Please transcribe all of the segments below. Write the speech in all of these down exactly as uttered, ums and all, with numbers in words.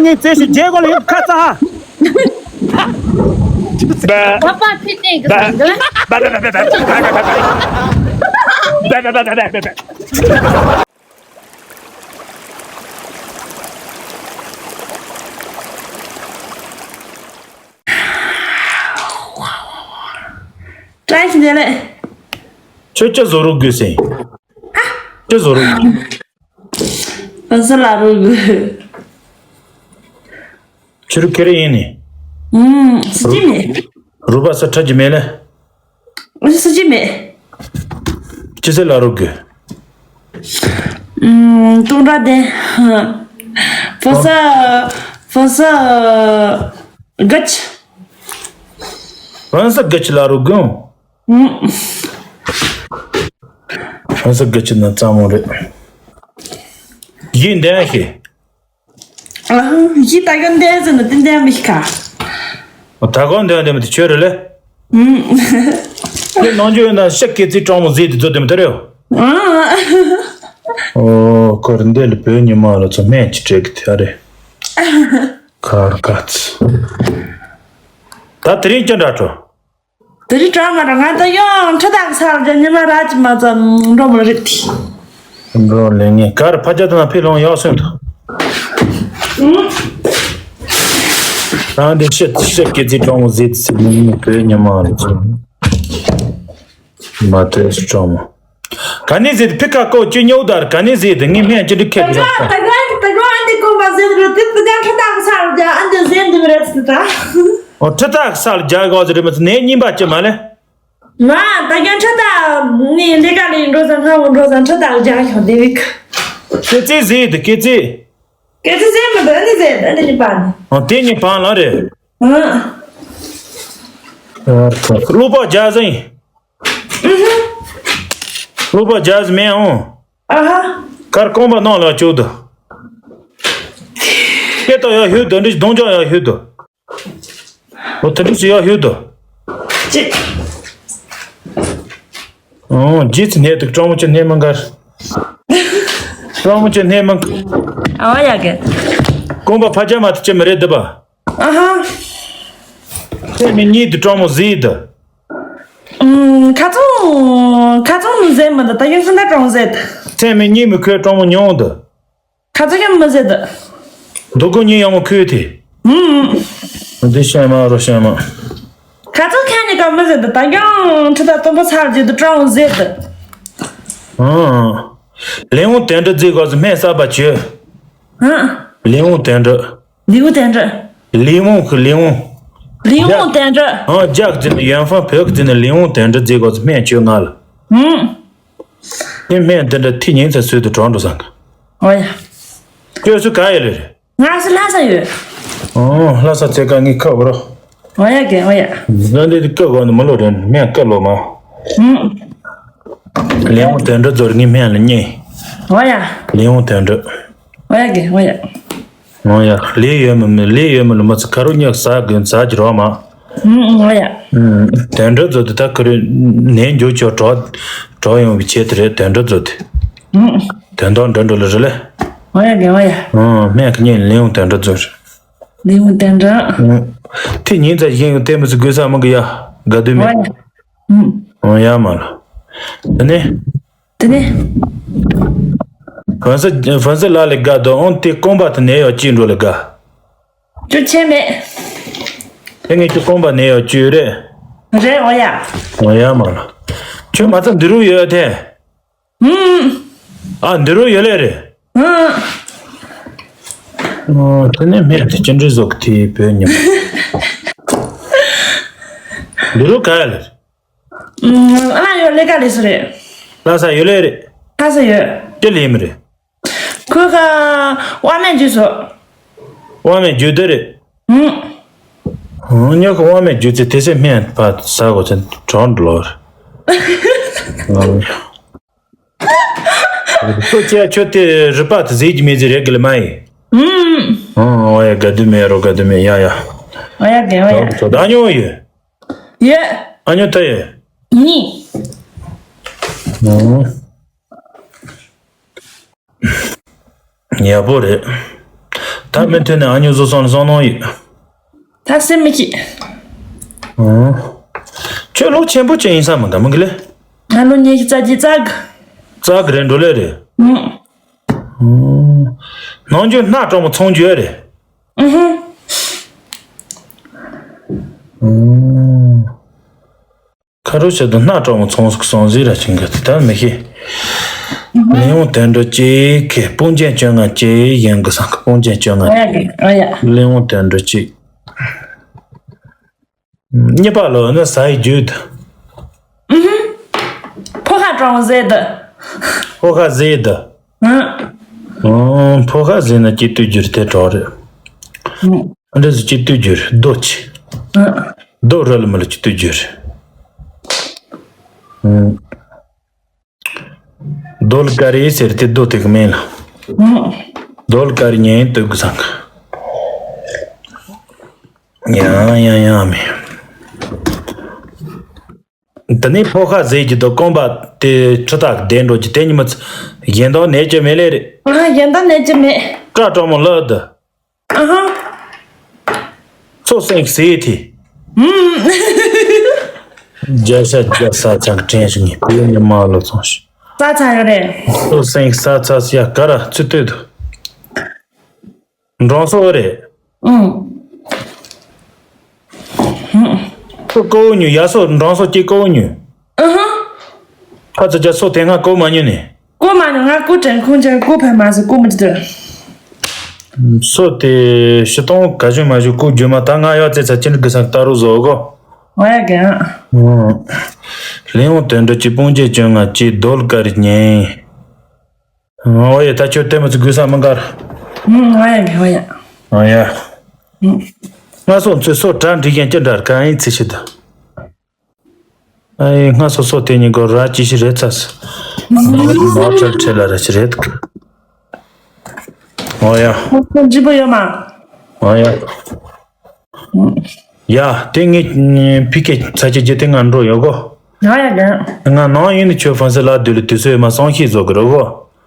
གཉིས་རྩེ་ཞིག་རྒྱལ་གོ་ལ་ཡོད་ཁ་ཚ་ཧ། ཁ་པར་ཕི་ཏེ་གི་སང་གི་ལ། བཀྲ་ཤིས་བདེ་ལེགས། ཁྱོད་ཅི་བཟོ་རོགས་དགོས་ཟེར། ཅི་བཟོ་རོགས་དགོས། ཨ་ས་ལ་རོགས་དགོས། ཁྱོད་རུ་ཁེ་རེ་ཡིན་ནི། ཨུམ། སུ་ཅི་མེད། རུ་པ་ས་ཁྲ་ཅི་མེད་ལེ། ཨ་སུ་ཅི་མེད། ཅི་ཟེར་ལ་རོགས་དགོས། ཨུམ། ཏུང་ར་དེ། ཕོ་ས། ཕོ་ས། གཅ། ཕོ་ས་གཅ་ལ་རོགས་དགོས། ཨུམ། ཕོ་ས་གཅ་ན་ཙམ་མོ་རེད། ཡིན་དེ་ཤེས། ཨ། ཡི་ད་གོན་དེ་ཟེར་ན་ཏན་ཏན་མི་ཤི་ཁ། ད་གོན་དེ་དེ་མི་དེ་ཆོས་རེད་ལེ། ཨུམ། དེ་ནང་ཆོས་ཡོད་ན་ཤ་སྐེ་རྩིས་སྤྲང་མོ་ཟིག་དེ་ཚོ་དེ་མི་དེ་རེད། ཨ། ཨོ་ཁོར་འདི་ལ་བོད་ཉི་མ་ལ་ཚོ་སྨན་གྱི་སྤྲད་གི་དེ་རེད། ཁར་ཀ་ཚ། ད་དེ་རིང་ཅི་འདྲ་འགྲོ། དེ་རིང་གྲང་མ་ར་ང་ད་ཡང་ཁྲི་དག་ས་རྒྱ་ཉི་མ་ར་ཅི་མ་ཙམ་འགྲོ་མ་རེད་དེ། འགྲོ་ལེ་ངས་གར་ཕ་རྒྱ་དང་ཕི་ལོང་ཡག་སོན་ཐུ། རང་དེ་ཤེད་ཤེད་སྐྱེ་ཚེ་གྲོང་མོ་ཟེ་དེ་སི་མི་མི་བོད་ཉི་མ་རེད་ཅི། མ་ཏོས་གྲོང་མོ། ག་ནས་ཟེ་དེ་ཕི་ཀ་ཀོ་ཅི་ཉོ་དར་ག་ནས་ཟེ་དེ་ངས་སྨན་ཅི་འདྲི་ཁེབས་ཡོད་ད། ད་ག་ད་ག་ཨ་འདི་ཀོ་མ་ཟེ་དེ་རེད་དེ་ད་ཁྲི་དག་ས་རྒྱ་ཨ་འདི་ཟེ་འདི་མི་རེད་དེ་ད། ཨོ་ཁྲི་དག་ས་རྒྱ་གོ་ཟེ་རེད་མ་ཟེ་ནས་རྙིང་པ་ཅི་མ་ལེ། ང་ད་གྱང་ཁྲི་དག་ནི་ལས་ཀ་ལས་འགྲོ་ཙང་ཁ་བོ་འགྲོ་ཙང་ཁྲི་དག་རྒྱག་ཤོག་དེ་བིག་སྐེ་ཚེ་ཟེ་དེ་སྐེ་ཚེ། སྐེ་ཚེ་ཟེ་མི་འདུག་ནི་ཟེ་ད་ནི་ནི་པ་ནི། ཨ་དེ་ནི་བང་ལ་རེད། ཨ། ཀློག་པ་རྒྱག་ཟིན། ཀློག་པ་རྒྱག་ཟིན་མེད་ཨང་། ཨ་ཧ། ཁར་རྐང་པ་ནང་ལ་བཅུག་དུ། སྐེ་ཏོ་ཡག་ཤོས་དུ་འདྲི་གདོང་ཅག་ཡག་ཤོས་དུ། ཨོ་དེ་འདྲ་ཞིག་ཡག་ཤོད་དོ། ཅི། ཨོ་རྗེས་ཚི་ནས་འདུག་སྤྲང་མོ་ཅི་ནས་མ་འགར། སྤྲང་མོ་ཅི་ནས་མ་འགར། ཨ་བ་ཡ་གི། རྐང་པ་ཕ་ཇ་མ་དེ་ཅི་མི་རེད་འདི་པ། ཨ་ཧ། ཚེ་མི་གཉིས་དུ་སྤྲང་མོ་ཟིག་དུ། ཨུམ། ཁ་ཚོང་། ཁ་ཚོང་ནི་ཟེར་མི་འདུག་ད་ཡོན་སུ་འདྲ་སྤྲང་ཟེར་དུ། ཚེ་མི་གཉིས་མི་ཁོས་སྤྲང་མོ་ཉུང་དུ། ཁ་ཚ་ཁྱོད་མི་ཟེར་དུ། འདུག་གོ་ཉིན་ཡང་མོ་ཁུལ་དེ། ཨུམ། འདི་ཤེས་མ་རོ་ཤེས་མ། ཁ་ཚ་ཁྱོད་ནི་ག་མི་ཟེར་དུ་ད་ཀྱང་ཁྲི་ད་སྟོན་པ་ཚར་རྗེས་དུ་སྤྲང་བོ་ཟེར་དུ། ཨང་། ལེའུ་དོན་འགྲུབ་རྫི་གོ་ཟི་སྨན་གསར་པ་བྱོས། ཨང་། ལེའུ་དོན་འགྲུབ། ལེའུ་དོན་འགྲུབ། ལེའུ་གི་ལེའུ། ལེའུ་དོན་འགྲུབ། ཨང་། རྒྱག་རྫི་ནི་ཡོན་ཧྥང་བོད་ཀྱི་རྫི་ནི་ལེའུ་དོན་འགྲུབ་རྫི་གོ་ཟི་སྨན་བྱོས་ང་ལ། ཨང་། ངས་སྨན་འདི་འདྲ་ཐི་ཉིན་ཚ་སུས་དུ་གྲོང་འགྲོ་སང་གི། ཨོ་ཡ། ཁྱོད་སུ་ག་ཡི་ལེ་རེད། ང་སུ་ལྷ་ས་ཡོད། ཨོ་ལྷ་ས་ཚེ་ག་ངའི་ཁ་བོ་རོ། ཨོ་ཡ་གེ་ཨོ་ཡ། ང་འདི་འདི་ཀ་གོ་ནི་མི་ལོ་རེད་སྨན་ཀ་ལོ་མ། ཨུམ། ལེའུ་དོན་འགྲུབ་ཛོར་ངའི་སྨན་ལ་ཉེ། ཨོ་ཡ། ལེའུ་དོན་འགྲུབ། ཨོ་ཡ་གེ་ཨོ་ཡ། ཨོ་ཡ་ལས་ཡོད་མི་མི་ལས་ཡོད་མི་ལ་མི་ཚེ་ཁ་རུ་ཉག་ཟ་དགོས་ཟ་གི་རོགས་མ། ཨུམ་ཨུམ་ཨོ་ཡ། ཨུམ། དོན་འགྲུབ་ཛོར་དེ་ད་ཁ་རུ་ནས་འཇུག་ཆོག་གྲོགས་གྲོགས་ཡོང་བའི་ཆེད་དུ་རེད་དོན་འགྲུབ་ཛོར་དེ། ཨུམ། དོན་དག་འགྲོ་འགྲོ་ལ་རེད་ལེ། ཨོ་ཡ་གེ་ཨོ་ཡ། ཨུམ་སྨན་གི་ཉིན་ལེའུ་དོན་འགྲུབ་ཛོར། ལེའུ་དོན་འགྲུབ། ཨུམ། དེ་ཉིན་ཙམ་བཞིན་ཡང་ལྟད་མོ་ཟིག་དགོས་ས་མི་གི་ཡ་དགའ་དུས་མེད། ཨོ་ཡ། ཨུམ། ཨོ་ཡ་མ་ལ། དེ་ནས། དེ་ནས། ཧྥན་སི་ཧྥན་སི་ལ་ལས་དགའ་དོ་ཨོང་དེ་རྐང་པ་དེ་ནས་ཡོད་ཅི་འགྲོ་ལས་དགའ། ཅུ་ཆེ་མེད། དེ་ངས་ཅུ་རྐང་པ་ནས་ཡོད་ཅི་རེད། རེད་ཨོ་ཡ། ཨོ་ཡ་མ་ལ། ཁྱོད་མ་ཚད་འདི་རུ་ཡོད་དེ། ཨུམ། ཨ་འདི་རུ་ཡོད་ལས་རེད། ཨུམ། ཨོ་དེ་ནས་སྨན་དེ་ཅི་འདྲ་བཟོ་གི་དེ་བོད་ཉམས། འདི་རུ་ག་ཡ་ལས། ཨ་ཡོད་ལས་ཀ་ལས་སུ་རེད། ལྷ་ས་ཡོད་ལས་རེད། ལྷ་ས་ཡོད། ཅི་ལས་མི་རེད། ཁོས་ཁ་དབང་མེད་འཇུས་སོ། དབང་མེད་འཇུས་དེ་རེད། ཨུམ། ཨུམ་ཉོ་ཁ་དབང་མེད་འཇུས་ཚེ་དེ་སེ་སྨན་པ་ཟ་གོ་ཚེ་གྲོང་འགྲོ་ལོར། ཁོ་ཅག་ཁྱོད་དེ་རི་པ་དེ་ཟིག་གི་མི་ཟིག་རེད་གི་ལ་མ་ཡིན། ཨུམ། ཨོ་ཡ་ག་དུ་མེ་རོ་ག་དུ་མེ་ཡ་ཡ། ཨོ་ཡ་གེ་ཨོ་ཡ། ད་ཉོ་ཡོད། ཡོད། ཨ་ཉོ་ད་ཡོད། ནི། ཨུམ། ཡག་པོ་རེད། ད་མུ་མཐུད་ནས་ཨ་ཉོ་བཟོ་སོང་ནས་བསམ་གནང་ཡོད། ད་སེམས་མི་སྐྱིད། ཨང་། ཁྱོད་ལོ་ཆེན་པོ་ཅིག་ཡིན་ས་མི་འདུག་མི་གི་ལེ། ང་ལོ་ཉི་ཤུ་རྩ་གཅིག་རྩ་དགུ། རྩ་དགུ་རེད་འགྲོ་ལེ་རེད། ཨང་། ནང་རྒྱུ་སྣ་དྲོན་མོ་ཚོང་རྒྱུ་རེད། ཨུ་ཧུ། ཨང་། ཁ་རོ་ཆེད་དུ་སྣ་དྲོན་མོ་ཚོང་ཟོག་སོང་ཟིག་ར་ཆེན་གི་དེ་ལྟར་མི་ཤེས། ལིའུ་ཡོང་དོན་འགྲོ་ཅིག་གི་སྤུན་མཆེད་བཅོ་ལྔ་ཅིག་ཡིན་གི་སང་གི་སྤུན་མཆེད་བཅོ་ལྔ། ཨོ་ཡ་གི་ཨོ་ཡ། ལིའུ་ཡོང་དོན་འགྲོ་ཅིག་གཉིས་པ་ལོ་ནི་ས་ཡི་རྒྱུད། ཕོ་ཁ་གྲོང་ཟེར་དུ། ཕོ་ཁ་ཟེར་དུ། ཨང་། ཕོ་ཁ་ཟེར་ན་སྐྱིད་སྡུག་རྒྱུར་དེ་གྲོགས་རེད། ཨང་། འདི་ཟེར་སྐྱིད་སྡུག་རྒྱུར་རྡོ་ཆེ། ཨང་། རྡོ་རི་ལ་མི་ལ་སྐྱིད་སྡུག་རྒྱུར། ཨང་། རྡོ་ལ་ཀ་རི་ཟེར་དེ་རྡོ་དེ་གི་མིང་ལ། ཨང་། རྡོ་ལ་ཀ་རི་ཉན་དུ་གི་སང་གི་ཡང་ཡང་ཡང་མེད། འདི་ནས་ཕོ་ཁ་ཟེར་གྱི་འདུག་རྐང་པ་དེ་ཁྲི་ཐག་བསྡད་འགྲོ་གྱི་དེ་ཉི་མ་ཚ་གཞན་དག་ནད་ཀྱི་མེད་ལེ་རེད། ཨ་གཞན་དག་ནད་ཀྱི་མེད། སྐྲ་སྤྲང་མོ་ལབ་འདི། ཨ་ཧ། ཚོ་སེང་ཟེར་དེ། ཨུམ། རྒྱ་ཤ་རྒྱ་ས་ཆང་དྲན་ཞུ་ངེས་པའི་ཉི་མ་ལོ་ཚོང་ཞུ། ས་ཆ་ཡོད་རེད། ཚོ་སེང་ས་ཚ་སི་ཡ་ག་ར་ཚུ་ལྟོས་དུ། འབྲང་སོ་རེད། ཨང་། སོ་ཀོ་ཉུ་ཡ་སོ་འབྲང་སོ་ཀྱི་ཀོ་ཉུ། ཨ་ཧ། ཁ་ཚ་ཅག་སོ་དེ་སྔ་ཀོ་མ་ཉུ་ནི། ཀོ་མ་ཉུ་ང་ཀོ་དྲན་ཁུང་ཅན་ཀོ་ཕན་མ་ཟི་ཀོ་མི་ཅི་དུ། སོ་དེ་ཤི་སྟོང་ག་ཞུ་མ་ཞུ་ཀོ་རྒྱུ་མ་ད་ང་ཡོད་ཙེ་ཚ་ཅི་འགྲིག་གི་སང་ལྟ་རུ་བཟོ་གོ། ཨོ་ཡ་གི། ལིའུ་ཡོང་དོན་འགྲོ་ཅིག་སྤུན་མཆེད་བཅོ་ལྔ་ཅིག་རྡོ་ལ་ཀ་རི་ཉན། ཨོ་ཡ་ད་ཁྱོད་ལྟད་མོ་ཚོ་དགོས་ས་མི་འགར། ཨུམ་ཨོ་ཡ་གི་ཨོ་ཡ། ཨོ་ཡ། ཨུམ། ང་སོ་ཚོས་སོ་གྲ་འགྲིག་ཡན་ཅི་འདྲ་ག་ཡིན་ཚེ་ཤི་ད། ཨེ་ང་སོ་སོ་དེ་ཉིན་གོ་ར་ཅི་ཤི་རེད་ཚ་སི། མོ་ཊར་ཁྲེ་ལ་ར་ཅི་རེད། ཨོ་ཡ། ཁོ་ཚོ་འཇིབ་པོ་ཡོད་མ། ཨོ་ཡ། ཡ་དེ་ངས་ཕི་ཀེ་ཚ་ཅི་རྗེ་དེ་ང་འགྲོ་ཡོད་གོ། ང་ཡ་གི། ང་ནང་ཡིན་ནི་ཁྱོད་ཧྥན་སི་ལ་དུས་ལ་དུས་ཚོད་མ་སང་ཤེས་བཟོ་གི་རོ་གོ།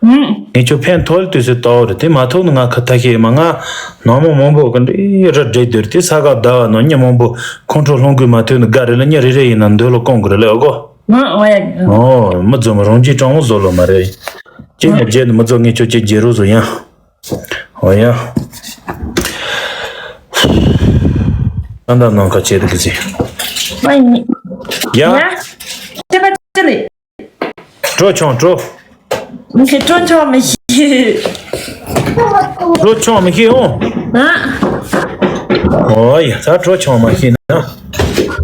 ངས་ཁྱོད་ཕན་ཐོགས་དུས་ཚོད་ལྟ་བ་རེད་དེ་མ་ཐོགས་ནི་ང་ཁ་ཐ་ཤེས་མ་ང་ནང་མོ་མང་པོ་གི་འདྲེ་ར་འདྲེ་འདིར་དེ་ས་ག་ཟླ་བ་ནང་མྱི་མང་པོ་ཁོང་ཁྲོ་སློང་དགོས་མ་ཐོན་ནི་དགའ་རེད་ལ་མྱི་རེ་རེ་ཡིན་ན་འདོད་ལོ་སྐོང་གི་རེད་ལ་ཨོ་གོ། ཨོ་མི་འཛོམས་རང་གྱིས་དྲང་བོ་བཟོ་ལོ་མ་རེད། ཅི་ནས་བརྗེད་ནི་མི་འཛོམས་ངས་ཁྱོད་ཅི་བརྗེད་རོགས་བཟོ་ཡང་། ཨོ་ཡ། ཨ་མདའ་ནང་ཁ་བྱེད་དུ་གི་ཟིན། ཨ་ཡིན། ཡ། ཡ། ཁྱེད་པ་ཅི་ལས། གྲོ་ཆུང་གྲོ། མི་ཤེས་གྲོ་ཆུང་མི་ཤེས། གྲོ་ཆུང་མི་ཤེས་འོང་། ཨ། ཨོ་ཡ་ད་གྲོ་ཆུང་མ་ཤེས་ན།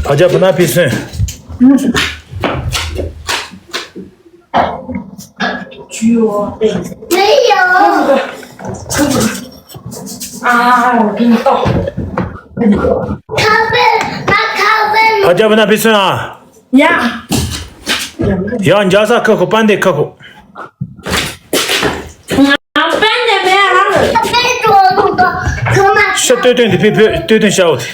ཕ་ཇ་བུ་ན་ཕི་སོན།没有。啊，我给你倒。咖啡，他咖啡。 ཕ་རྒྱལ་བུ་ན་ཕི་སོན་ཨ། ཡ། ཡ་འཇའ་ས་ཁ་ཁོ་པན་དེ་ཁ་ཁོ། ང་པན་དེ་མེད་ཨ། ཤ་སྟོད་སྟོད་དེ་ཕི་ཕི་སྟོད་སྟོད་ཤ་འོ་དེ།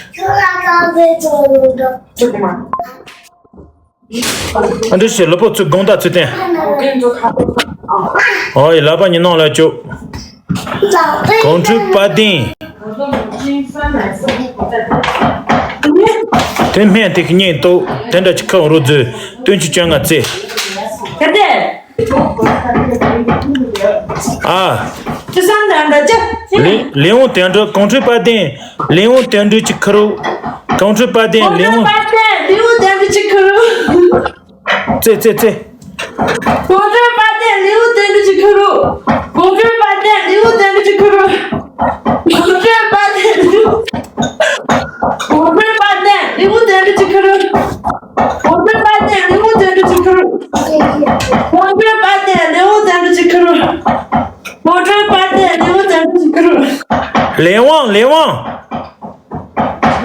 ཨ་འདྲ་ཞིག་ལོ་པོ་ཚུ་དགོང་དག་ཚུ་བསྟན། ཨོ་ཡི་ལག་པ་གཉིས་ནང་ལ་བཅུག་གོང་ཁྲུས་དཔལ་ལྡན། དེ་སྨན་དེ་གཉིས་གཏོགས་དེ་འདྲ་ཅིག་ཁ་འོང་རོ་མཛོད་བསྟན་ཆུ་བཅོ་ལྔ་རྩེ། ག་དེ། ཨ། ཅི་སང་དང་འདྲ་ཅི། ལི་ལི་འོང་དོན་འགྲུབ་གོང་ཁྲུས་དཔལ་ལྡན། ལི་འོང་དོན་འགྲུབ་ཅིག་ཁུར་རོ། གོང་ཁྲུས་དཔལ་ལྡན་ལི་འོང་། དཔལ་ལྡན་ལི་འོང་དོན་འགྲུབ་ཅིག་ཁུར་རོ། རྩེ་རྩེ་རྩེ། གོང་ཁྲུས་དཔལ་ལྡན་ལི་འོང་དོན་འགྲུབ་ཅིག་ཁུར་རོ། གོང་ཁྲུས་དཔལ་ལྡན་ལི་འོང་དོན་འགྲུབ་ཅིག་ཁུར་རོ། གོང་ཁྲུས་དཔལ་ལྡན་ལི་འོང་། གོང་ཁྲུས་དཔལ་ལྡན་ལི་འོང་དོན་འགྲུབ་ཅིག་ཁུར་རོ། གོང་ཁྲུས་དཔལ་ལྡན་ལི་འོང་དོན་འགྲུབ་ཅིག་ཁུར་རོ། གོང་ཁྲུས་དཔལ་ལྡན་ལི་འོང་དོན་འགྲུབ་ཅིག་ཁུར་རོ། གོང་ཁྲུས་དཔལ་ལྡན་ལི་འོང་དོན་འགྲུབ་ཅིག་ཁུར་རོ། ལས་དབང་ལས་དབང་།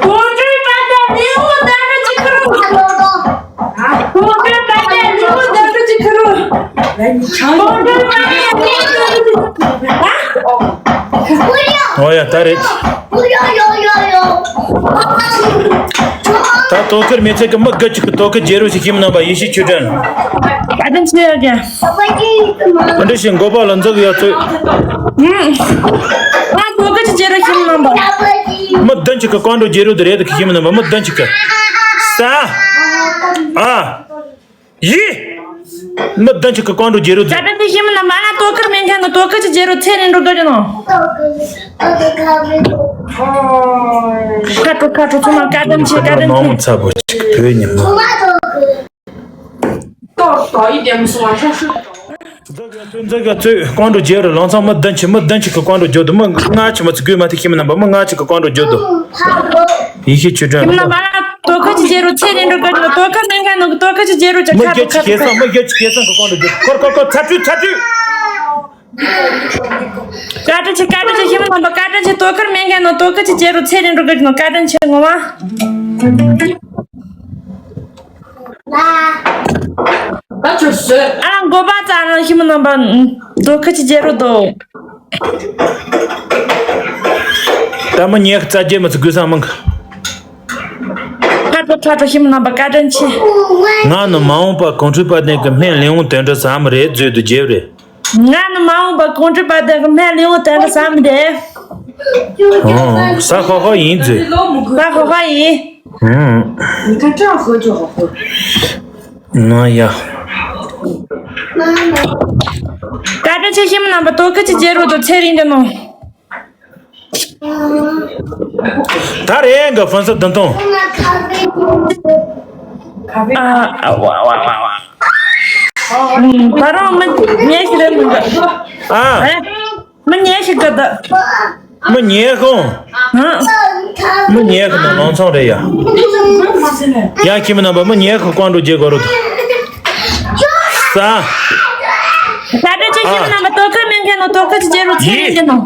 གོང་ཁྲུས་དཔལ་ལྡན་ལི་འོང་དོན་འགྲུབ་ཅིག་ཁུར་རོ། གོང་ཁྲུས་དཔལ་ལྡན་ལི་འོང་དོན་འགྲུབ་ཅིག་ཁུར་རོ། གོང་ཁྲུས་དཔལ་ལྡན་ལི་འོང་དོན་འགྲུབ་ཅིག་ཁུར་རོ། ཨོ་ཡ་ད་རེད། ད་དོ་ཁུར་མི་ཚེ་གི་མི་དགུ་གཅིག་གི་དོ་ཁུར་བརྗེ་རོགས་ཞིག་ཤེས་མི་རྣམ་པ་ཡེ་ཤེས་ཆོས་སྒྲོན། བཀའ་དྲིན་ཆེ་ཡ་རྒན། ཨ་འདྲ་ཞིག་མགོ་པ་ལ་འཛུགས་ཡ་ཚོད། ཧུམ། ང་དོ་ཁུར་གཅིག་བརྗེ་རོགས་ཤེས་མི་རྣམ་པ། མི་བདུན་གཅིག་གི་བཀའ་འགྲོ་བརྗེ་རོགས་དེ་རེད་དུ་ཤེས་མི་རྣམ་པ་མི་བདུན་གཅིག་གི། ས། ཨ། ཡི། མི་བདུན་གཅིག་གི་བཀའ་འགྲོ་བརྗེ་རོགས་དེ། བཀའ་དྲིན་ཆེ་ཤེས་མི་རྣམ་པ་ང་དོ་ཁུར་མེད་མཁན་ནི་དོ་ཁུར་གཅིག་བརྗེ་རོགས་ཚེ་རིང་འགྲོ་དགོས་ཀྱི་ནོ། ཁ་དྲོ་ཁ་དྲོ་ཚང་མ་བཀའ་དྲིན་ཆེ་བཀའ་དྲིན་ཆེ། ནང་ཚ་པོ་ཅིག་བོད་ཉི་མ། ཏོག་ཏོག་ཡིན་དེ་མི་སོང་བ་ཤོག་ཤོག་འཛུགས་ཡ་ཚོད། འཛུགས་ཡ་ཚོད། བཀའ་འགྲོ་བརྗེ་རོགས་ལང་ཚང་མི་བདུན་གཅིག་མི་བདུན་གཅིག་གི་བཀའ་འགྲོ་བརྗོད་དུ་མི་ལྔ་གཅིག་མི་ཚེ་དགུའི་མ་ཐེ་ཤེས་མི་རྣམ་པ་མི་ལྔ་གཅིག་གི་བཀའ་འགྲོ་བརྗོད་དུ། ཡེ་ཤེས་ཆོས་སྒྲོན། ཁྱིམ་ནང་མ་ལ་དོ་ཁ་ཅིག་བརྗེ་རོགས་ཚེ་རིང་འགྲོ་དགོས་ཀྱི་ནོ། དོ་ཁ་མེད་མཁན་ནོ་གི་དོ་ཁ་ཅིག་བརྗེ་རོགས་ཅིག་མི་ཁ་བརྒྱད་ཅིག་སྐད་གསང་མི་བརྒྱད་ཅིག་སྐད་གསང་གི་བཀའ་འགྲོ་བརྗོད། ཁོར་ཁོར་ཁོར་ཚ་དྲོད་ཚ་དྲོད། བཀའ་དྲིན་ཆེ་བཀའ་དྲིན་ཆེ། ཁྱིམ་ནང་མ་དོ་ཁ་ཅིག་བརྗེ་རོགས་ཚེ་རིང་འགྲོ་དགོས་ཀྱི་ནོ། བཀའ་དྲིན་ཆེ་ངོ་མ། ད་ཁྱོད་བཟོས། ཨ་ལ་མགོ་པ་ཙ་ན་ཁྱིམ་ནང་མ་དོ་ཁ་ཅིག་བརྗེ་རོགས་དོ། ད་མི་ཉེ་རྩ་རྒྱུ་མི་ཚེ་དགུ་སང་མང་གི། ཕ་ཏོ་ཕ་ཏོ་ཤིམ་རྣམ་པ་བཀའ་དྲིན་ཆེ། ང་ནི་མ་འོངས་པ་གངས་ཁྲོད་དཔལ་ལྡན་གྱི་སྨན་ལས་འོང་དོན་འགྲུབ་བསམ་རེད་བརྗོད་དུ་རྒྱབ་རེད། ང་ནི་མ་འོངས་པ་གངས་ཁྲོད་དཔལ་ལྡན་གྱི་སྨན་ལས་འོང་དོན་འགྲུབ་བསམ་རེད། ཨོ། ས་ཧོ་ཧོ་ཡིན་བརྗོད། ས་ཧོ་ཧོ་ཡིན། ཨོ། ང་ཡ། བཀའ་དྲིན་ཆེ་ཤིམ་རྣམ་པ་དོ་ཁི་ཆི་རྗེ་རོ་དོ་ཚེ་རིང་དུ་ནོ། ད་རེས་འགའ་ཧྥན་སི་བདུན་སྟོང་། ཨ་ཨ་ཝ་ཝ་ཝ་ཝ། ད་རུང་མི་ཉེ་ཞིག་རེད་མི་འདུག་ཨ། ཨེ། མི་ཉེ་ཞིག་གི་འདུག་མི་ཉེ་ཁོང་། ཨ། མི་ཉེ་ཁོང་ནང་ལོང་ཚོང་རེད་ཡ། ཡ་ཁྱིམ་རྣམ་པ་མི་ཉེ་ཁོང་ཀོང་འགྲོ་རྗེས་གོ་རུ་དུ། ས། ད་ལྟ་ཆེ་ཤོས་རྣམ་པ་དོ་ཁུར་མེད་མཁན་ནོ་དོ་ཁུར་གྱི་རྗེས་རུ་ཚེ་རིང་གི་ནོ།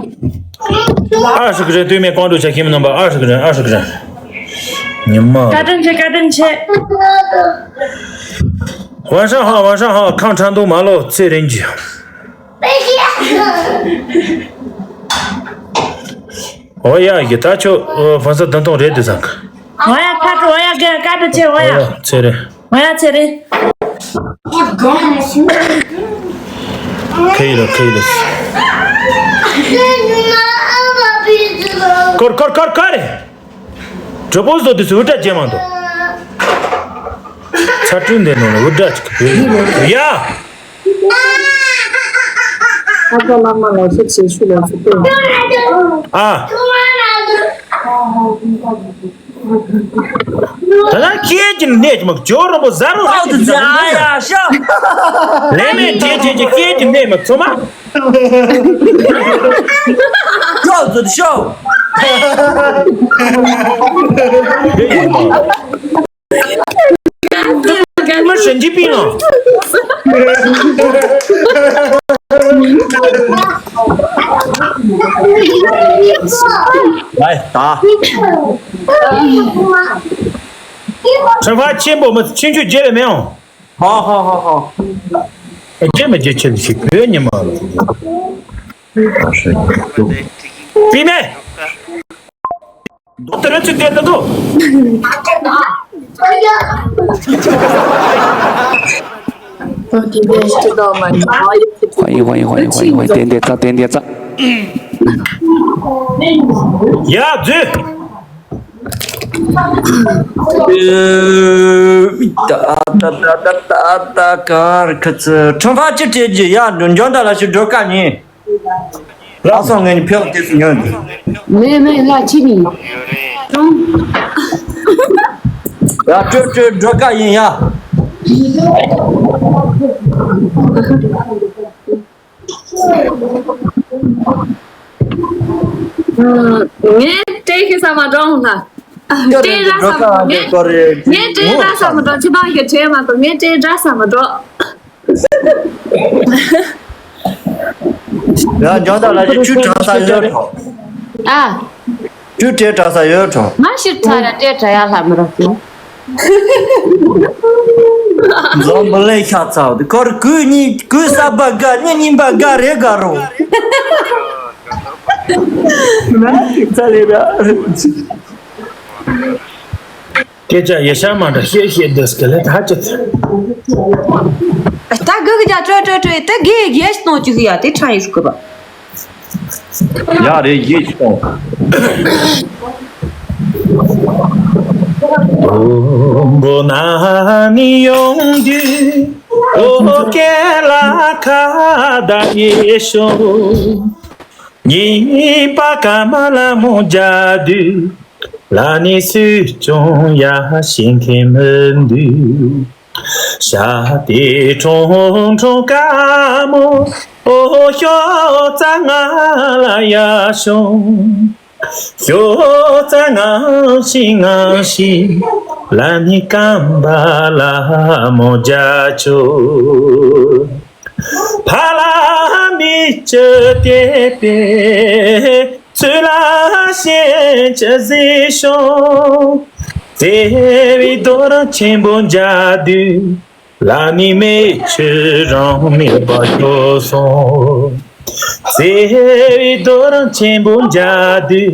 ཨ་ཧྲི་ཀི་རེ་དུས་མེད་ཀོང་འགྲོ་ཆ་ཁྱིམ་རྣམ་པ་ཨ་ཧྲི་ཀི་རེ་ཨ་ཧྲི་ཀི་རེ། ཉི་མ། བཀའ་དྲིན་ཆེ་བཀའ་དྲིན་ཆེ། ཝན་ཧྲང་ཧ་ཝན་ཧྲང་ཧ་ཁང་ཁྲ་འདུག་མ་ལོ་ཚེ་རིང་གྱི། ཨོ་ཡ་ཡི་ད་ཆོ་ཧྥན་སི་བདུན་སྟོང་རེད་དུ་བཟང་གི། ཨོ་ཡ་ཁ་དྲོ་ཨོ་ཡ་ག་ཀ་དྲ་ཆེ་ཨོ་ཡ། ཨོ་ཡ་ཚེ་རིང་། ཨོ་ཡ་ཚེ་རིང་། ཁེ་ཡི་ལ་ཁེ་ཡི་ལ། ཀོར་ཀོར་ཀོར་ཀོར། གྲོགས་པོ་བཟོ་དུས་སུ་འུར་སྒྲ་བྱེད་མ་འདུག་ཚ་དྲོད་འདི་ནང་ལ་འུར་སྒྲ་ཅིག་ཡ། ཨ་ཁ་བླ་མ་ལ་ཤུགས་ཆེ་ཤུགས་ལ་ཤུགས་ཏེ། ཨ། ད་ལྟ་ཁྱེད་ཀྱི་གནས་ཀྱི་མ་ཇོ་རིན་པོ་ཟ་རུ་རེད་ཀྱི་ཟ་རུ་ལས་མེད་ཁྱེད་ཀྱི་ཁྱེད་ཀྱི་གནས་མ་ཚོ་མ། ཇོ་ཛུ་ཤོ། མ་ཧྲན་ཅི་པིན་ལ། ལའི་ད། ཁྲེན་ཧྥ་ཆེན་པོ་མ་ཆེན་ཆུ་རྒྱལ་བའི་མེའོ། ཧོ་ཧོ་ཧོ་ཧོ། རྒྱལ་མ་རྒྱལ་ཆེན་ཞིག་བོད་ཉི་མ། པི་མེ། དོ་ཏི་རེ་ཚུ་ཏེ་ཏ་དོ། ཧོ་ཡི་ཧོ་ཡི་ཧོ་ཡི་ཧོ་ཡི་ཧོ་ཡི་ཏན་ཏན་ཙ་ཏན་ཏན་ཙ། ཡ་ཛུ། ད་ད་ད་ད་ད་ད་གར་ཁ་ཚུ་ཁྲོམ་ཕ་ཅི་སྤྲད་ཀྱི་ཡ་འཇོན་ད་ལ་ཞུ་འགྲོ་ཀ་ཉིན། ལགས་སོ། ངས་ནི་ཕེབས་དེ་སུ་ཉོན་དེ། མེད་མེད་ལ་ཕྱི་ནི། ཡ་སྤྲོད་སྤྲོད་འགྲོ་ཀ་ཡིན་ཡ། ངས་སྤྲད་ཤེས་ས་མ་འགྲོ་ལ། སྤྲད་ར་ས་མ་ངས་ངས་སྤྲད་ར་ས་མ་འགྲོ། ཁྱེད་རང་གིས་སྤྲད་མ་གཏོགས་ངས་སྤྲད་ར་ས་མ་འགྲོ། ཡ་འཇོན་ད་ལ་ཅི་ཆུ་དྲང་ས་ཡོད་དོ། ཨ། ཆུ་དྲེ་དྲང་ས་ཡོད་དོ། ང་ཕྱིར་ཚར་ར་དྲེ་དྲ་ཡ་ལྷ་མི་རོགས་ཀྱི། འཛོམས་པ་ལས་ཤ་ཚ་བ་དེ་ཁོར་གུས་གཉིས་གུས་གསར་པ་དགའ་གཉིས་གཉིས་པ་དགའ་རེ་དགའ་རོ། ན་ཚ་ལེ་ར། སྐད་ཆ་ཡེ་ཤ་མ་འདྲ་བཤད་བཤད་འདི་སྐད་ལ་ད་ཅི་ཚ། ད་གི་གི་ཇ་ཀྲོ་ཀྲོ་ཀྲོ་ད་གི་གི་ཡེ་ཤ་ནོ་ཅི་གི་ཡ་དེ་ཁྲ་ཡེ་ཤུ་གི་བ། ཡ་རེད་ཡེ་ཤ་ཏོང་། དུམ་བུ་ན་ནི་ཡོང་དུས་ཨོ་ཀེ་ལ་ཁ་ད་ཡེ་ཤོ། ཉིན་པ་ཀ་མ་ལ་མོ་རྒྱ་དུས་ལ་ནི་སུས་ཀྱང་ཡ་ཤེས་མཁན་མི་འདུག་ཤ་དེ་ཁྲོང་ཁྲོང་དཀར་མོ་ཨོ་ཤོ་རྩ་ང་ལ་ཡ་ཤོང་། ཤོ་རྩ་ངང་ཤིང་ངང་ཤིང་ལ་ནི་སྐམ་པ་ལ་མོ་རྒྱ་ཆོ། ཕ་ལ་མི་ཅི་དེ་པེ་ཚུ་ལ་ཤེས་ཅི་ཟི་ཤོང་། ཟེ་བི་རྡོ་རང་ཆེན་པོ་འཇའ་དུས་ལ་ནི་མེ་ཆུ་རང་མེད་པ་ཤོ་སོང་། ཟེ་བི་རྡོ་རང་ཆེན་པོ་འཇའ་དུས་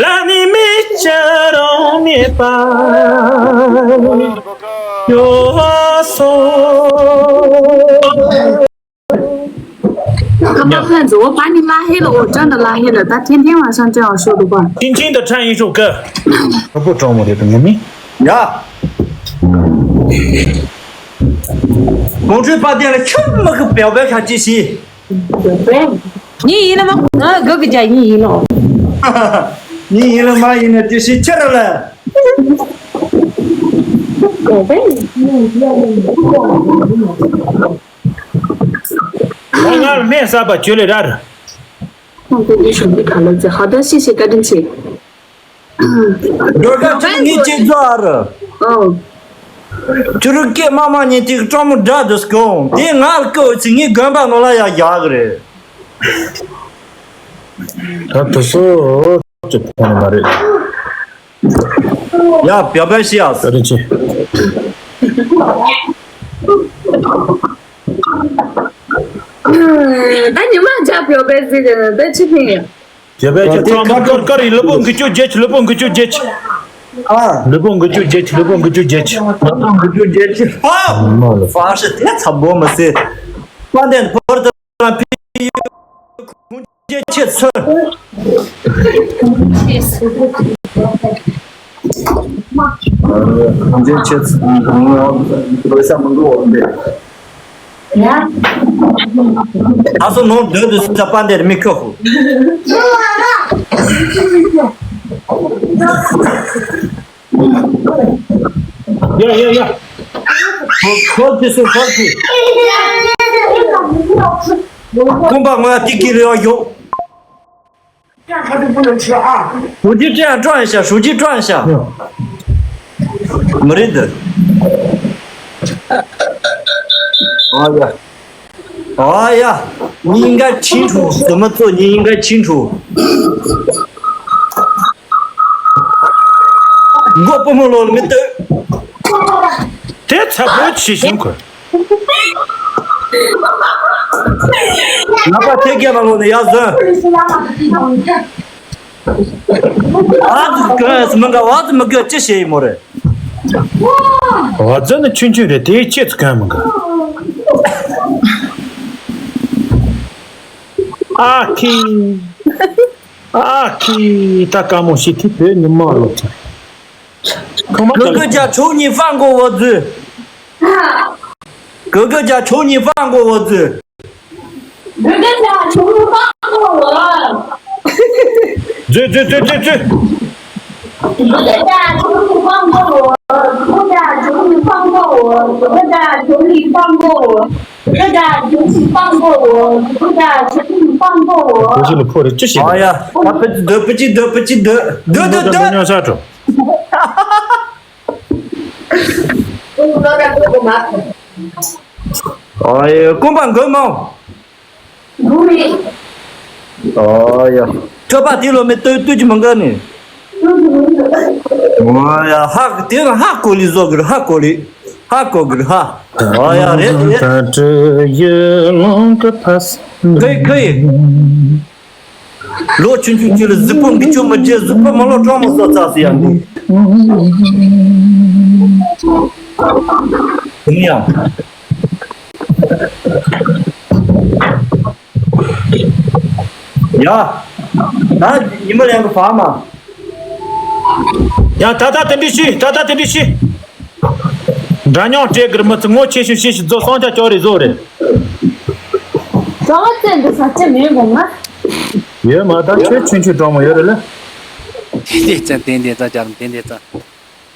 ལ་ནི་མེ་ཆུ་རང་མེད་པ་ཤོ་སོང་། ཁ་པར་ཕན་ཚུན་བ་ནི་ལ་ཧེ་ལ་འོ་ཅན་ད་ལ་ཧེ་ལ་ད་ཐེན་ཐེན་བ་སང་ཅན་བ་ཤོ་འདུག་པ། ཅིན་ཅིན་ད་ཁྲ་ཡིན་ཤོག་ག་ཁ་པོ་གྲོང་མོ་རེད་དུ་ངོ་མི། ཡ། གོང་ཁྲོས་པ་དེ་ལ་ཁྱོད་མི་གི་བེའུ་བེའུ་ཁ་ཅི་ཤི། ངའི་ཡིན་ལ་མ་ང་ག་གི་ཅ་ངའི་ཡིན་ལོ། ངའི་ཡིན་ལ་མ་ཡིན་ན་ཅི་ཤི་ཁྱེད་ར་ལ། ང་ལ་སྨན་གསར་པ་བཅོས་ལེ་ར་ར། ཁོང་ཚོ་ལས་ཞུགས་པའི་ཁ་ལོ་ཚེ་ཧ་ད་ཤི་ཤི་བཀའ་དྲིན་ཆེ། རྒྱུར་ཁ་ཁྲིད་ངས་ཅིག་རྫོགས་ཨ་རུ། ཨོ། ཁྱོད་རུ་སྐད་མ་མ་ཉན་དེ་སྤྲང་མོ་འདྲ་འདུག་གོ་དེ་ང་ལ་སྐད་འོད་ཚིག་ངའི་དགོན་པ་ནང་ལ་ཡ་རྒྱག་གི་རེད། ད་དུ་སོ་ཅི་ཐོན་མ་རེད། ཡ་བེའུ་བེའུ་ཤི་ཡ། བཀའ་དྲིན་ཆེ། ད་ཉི་མ་ཇ་བེའུ་བེའུ་ཟིག་ད་ཅི་ཕིང་ཡ། རྒྱལ་བའི་ཁྱེད་ཚང་མ་ཀར་ཀར་ཡི་ལུས་པོ་འགུལ་སྐྱོད་རྒྱས་ཆེ། ལུས་པོ་འགུལ་སྐྱོད་རྒྱས་ཆེ། ཨ། ལུས་པོ་འགུལ་སྐྱོད་རྒྱས་ཆེ། ལུས་པོ་འགུལ་སྐྱོད་རྒྱས་ཆེ། ལུས་པོ་འགུལ་སྐྱོད་རྒྱས་ཆེ། ཨ། མ་ལ་ཧྥ་ཤི་དེ་ཚ་བོ་མི་སེ། པ་དན་བོར་དུ་ལ་ཕི་ཡུ་ཁུང་རྒྱས་ཆེ་ཚོད། ཁུང་རྒྱས་ཆེ་ཚོད། ལོ་ས་མང་གི་འོག་འདི། ད་སོ་ནོར་འདོད་དུ་ས་པ་འདིར་མི་ཁོ་ཧུ། ཡ་ཡ་ཡ། ཁོ་ཁོ་ཅི་སུ་ཁོ་ཅི། ཁོང་པ་ང་ཏི་ཀི་རེ་བ་ཡོད། ཧྲུའུ་ཅི་ཀྲེང་ཀྲང་ཤ། ཧྲུའུ་ཅི་ཀྲང་ཤ། མི་རིགས་འདི། ཨ་ཡ། ཨ་ཡ། 你应该清楚，怎么做？你应该清楚。མགོ་པུ་མོ་ལོ་ལ་མི་ལྟོས། དེ་ཚ་པོ་ཆེ་ཞིང་ཁོ། ང་པ་དེ་སྐད་མ་ལོ་ནས་ཡག་ཟོན། ཨ་ཙི་གོས་མི་འགའ་བ་ཙི་མི་གོས་ཅི་བྱེད་ཡིན་མོ་རེད། བ་ཙི་ནི་ཆུན་ཆུན་རེད་དེའི་ཁྱེད་ཚོ་གོས་མི་འགའ། ཨ་ཁི། ཨ་ཁི་ད་དཀའ་མོ་ཞིག་ཐིག་བོད་ཉི་མ་ལོ་ཚ། ཁོ་མ་གོས་གོས་ཀྱ་ཆོག་ཉི་ཧྥང་གོ་བ་ཙི། 哥哥家求你放过我子。哥哥家求你放过我。走走走走走。哥哥家求你放过我，哥哥家求你放过我，哥哥家求你放过我，哥哥家求你放过我，哥哥家求你放过我。不是你破的，这些。哎呀，他不记得，不记得，不记得，得得得。 ཨ་ཡེ། རྐང་པ་འགུལ་མོ། འགུལ་མེད། ཨ་ཡ། ཁྲོད་པ་དེ་ལོ་མི་ལྟོས་ལྟོས་ཀྱི་མི་འགུལ་ནི། ཨ་ཡ། ཧ་དེ་ལ་ཧ་གོ་ལི་བཟོ་གི་རེད། ཧ་གོ་ལི། ཧ་གོ་གི་རེད་ཧ། ཨ་ཡ་རེད་རེད། ཁོས་ཁོས། ལོ་ཆུང་ཆུང་ཅིག་ལ་གཟུགས་པོ་འགུལ་སྐྱོད་མི་བྱེད། གཟུགས་པོ་མི་ལོ་གྲང་མོ་བཟོ་ཚར་སོང་ཡ་འདི། དེ་ནས་ཡང་། ཡ། ད་ཉི་མ་ལན་གྱི་བག་མ། ཡ་ད་ལྟ་དེ་འདྲ་ཞིག་ད་ལྟ་དེ་འདྲ་ཞིག་འདྲ་མཉམ་སྤྲད་གི་རེད། མི་ཚེ་ངོ་ཆེ་ཤོས་ཤེས་ཤིག་བཟོ་སང་ཆ་ཅོག་རེ་བཟོ་རེད། གྲོགས་བཙན་དུ་ས་ཆ་མེད་དགོངས་ན། ཡོད་མ་ད་ཁྱོད་ཆུང་ཆུང་གྲོགས་མོ་ཡོད་རེད་ལ། དེ་ཙམ་དེ་འདི་ཙམ་རྒྱབ་དེ་འདི་ཙམ།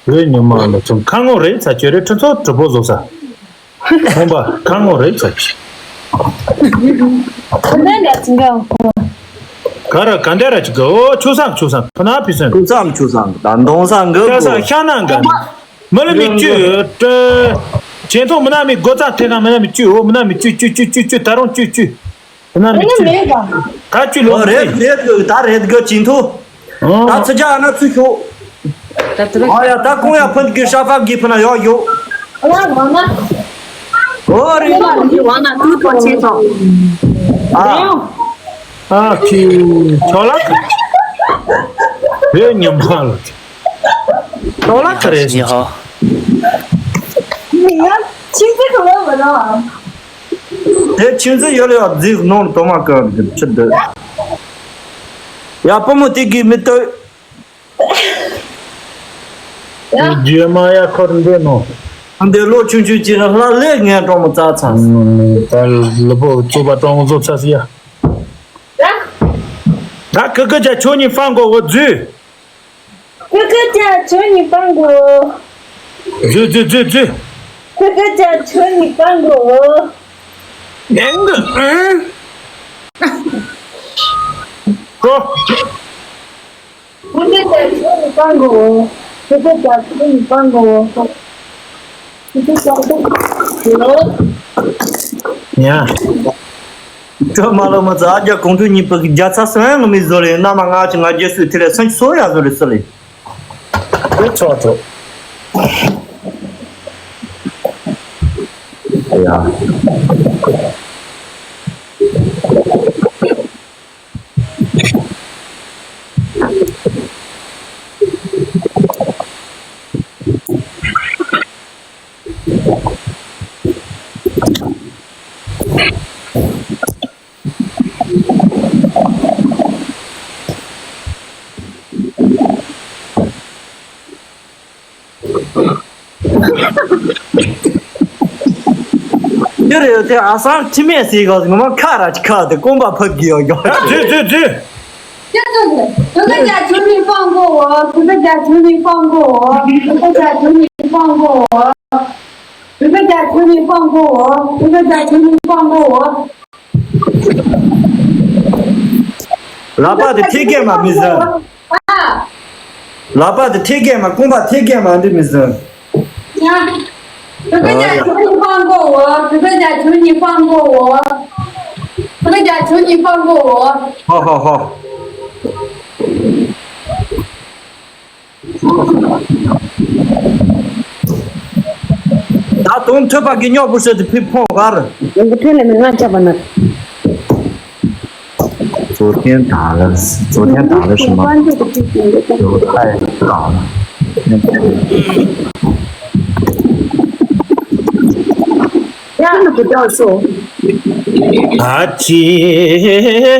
བོད་ཉི་མ་ལ་ཚོ་ཁ་ངོ་རེད་ཚ་ཁྱོད་རེད་ཁྲི་ཚོ་གྲི་པོ་བཟོ་ས། ཁོང་པ་ཁ་ངོ་རེད་ཚ་ཁྱི། ཁོ་ནས་ལ་ཚིག་འགའ་ཁོ། ག་ར་ག་འདྲ་ར་ཅིག་ག་ཨོ་ཆུ་སང་ཆུ་སང་ཕ་ན་ཕི་སོན། ཆུ་སང་ཆུ་སང་ད་འདོང་སང་གི་ཤ་སང་ཤ་ནང་ག་མི་ལ་མི་བཅུ། ཆེན་ཐོག་མི་ན་མི་སྒོ་རྩ་ཐེ་ན་མི་ན་མི་བཅུ་ཨོ་མི་ན་མི་བཅུ་བཅུ་བཅུ་བཅུ་བཅུ་ད་རུང་བཅུ་བཅུ། ཁོ་ན་མི་ཁྱོད་མེད་པ། ད་ཁྱོད་ལོ་ཨོ་རེད་རེད་གི་ད་རེད་གི་ཅིན་ཐུ། ད་ཚི་ཅག་ཨ་ན་ཚུ་ཤོག་ད་ཚི་ཨ་ཡ་ད་ཀོང་ཡ་ཕན་གི་ཤ་ཕག་གི་ཕུ་ན་ཡོག་ཡོག་ཨ་ལ་མ་ན། ཨོ་རེད། ཨ་ལ་མ་ན་ཏུ་ཏོ་ཆེ་ཏོ། ཨ། ཨ་ཁྱི་ཁྱོ་ལ་ཁ། བོད་ཉམས་ཁ་ལ། ཁྱོ་ལ་ཁ་རེད། ཉི་ཧོ། ཁྱིམ་ཚེས་གང་ལོ་མ་ར། དེ་ཁྱིམ་ཚེས་ཡོད་ལ་ཡོད་རྫིག་ནོར་དོ་མ་ཀ་ཁྱི་འདི། ཡ་པུ་མོ་དེ་གི་མི་ལྟོས། རྒྱུ་མ་ཡ་འཁོར་འདི་ནོ། འདི་ལོ་ཆུང་ཆུང་ཅིག་ལ་ལས་ངན་གྲོང་མོ་རྩ་ཚ། ད་ལུ་པོ་བཙོ་པ་གྲོང་མོ་བཟོ་ཚ་སི་ཡ། ད་ཀི་ཀི་ཅག་ཁྱོད་གཉིས་ཕང་གོ་འོ་རྫུས། ཀི་ཀི་ཅག་ཁྱོད་གཉིས་ཕང་གོ། རྫུས་རྫུས་རྫུས་རྫུས། ཀི་ཀི་ཅག་ཁྱོད་གཉིས་ཕང་གོ། ཨེང་གི་ཨང་། ཀོ། ཁྱོད་ཀྱི་རྒྱ་ཁྱོད་ནི་སྤང་གོ། ཁྱོད་ཀྱི་རྒྱ་ཁྱོད་ནི་སྤང་གོ། ཁྱོད་ཀྱི་རྒྱ་ཁྱོད་ནི་སྤང་གོ། ཡ། ཁྱོད་མ་ལོ་མ་ཚ་ཨ་རྒྱ་གོང་ཁྲུ་གཉིས་པ་གི་རྒྱ་ཚ་སོན་ལ་མི་བཟོ་རེད། མནའ་མ་ང་ཅི་ང་རྒྱལ་སུས་དེ་ལས་སོན་ཅི་སོ་ཡ་བཟོ་རེད་སུ་ལས། དེ་ཆོག་ཆོག་ཡ། འདི་རེད་དེ་ཨ་སང་ཁྱི་མེད་ཟེར་གོ་ངོ་མ་ཁ་ར་ཅི་ཁ་དེ་རྐང་པ་ཕབ་གི་ཡོད་ཡོད། ཨ་ཙི་ཙི་ཙི། ཅི་ཙི་ཙི། བོད་པ་རྒྱ་ཁྱོད་ནི་སྤང་གོ། བོད་པ་རྒྱ་ཁྱོད་ནི་སྤང་གོ། བོད་པ་རྒྱ་ཁྱོད་ནི་སྤང་གོ། བོད་པ་རྒྱ་ཁྱོད་ནི་སྤང་གོ། བོད་པ་རྒྱ་ཁྱོད་ནི་སྤང་གོ། ལག་པ་དེ་ཐེ་གེ་མ་མི་ཟ། ལག་པ་དེ་ཐེ་གེ་མ་རྐང་པ་ཐེ་གེ་མ་འདི་མི་ཟ། ཡ། བོད་པ་རྒྱ་ཁྱོད་ནི་སྤང་གོ། བོད་པ་རྒྱ་ཁྱོད་ནི་སྤང་གོ། བོད་པ་རྒྱ་ཁྱོད་ནི་སྤང་གོ། ཧོ་ཧོ་ཧོ། ད་དུང་ཐོད་པ་གི་རྙོག་པོ་བཤད་དེ་ཕི་ཕོང་གར། ཡང་གི་ཐོན་ལ་མི་ང་ཅག་པ་ན། 昨天打了，昨天打了什么？犹太港。真的不掉色。 ཨ་ཅེ།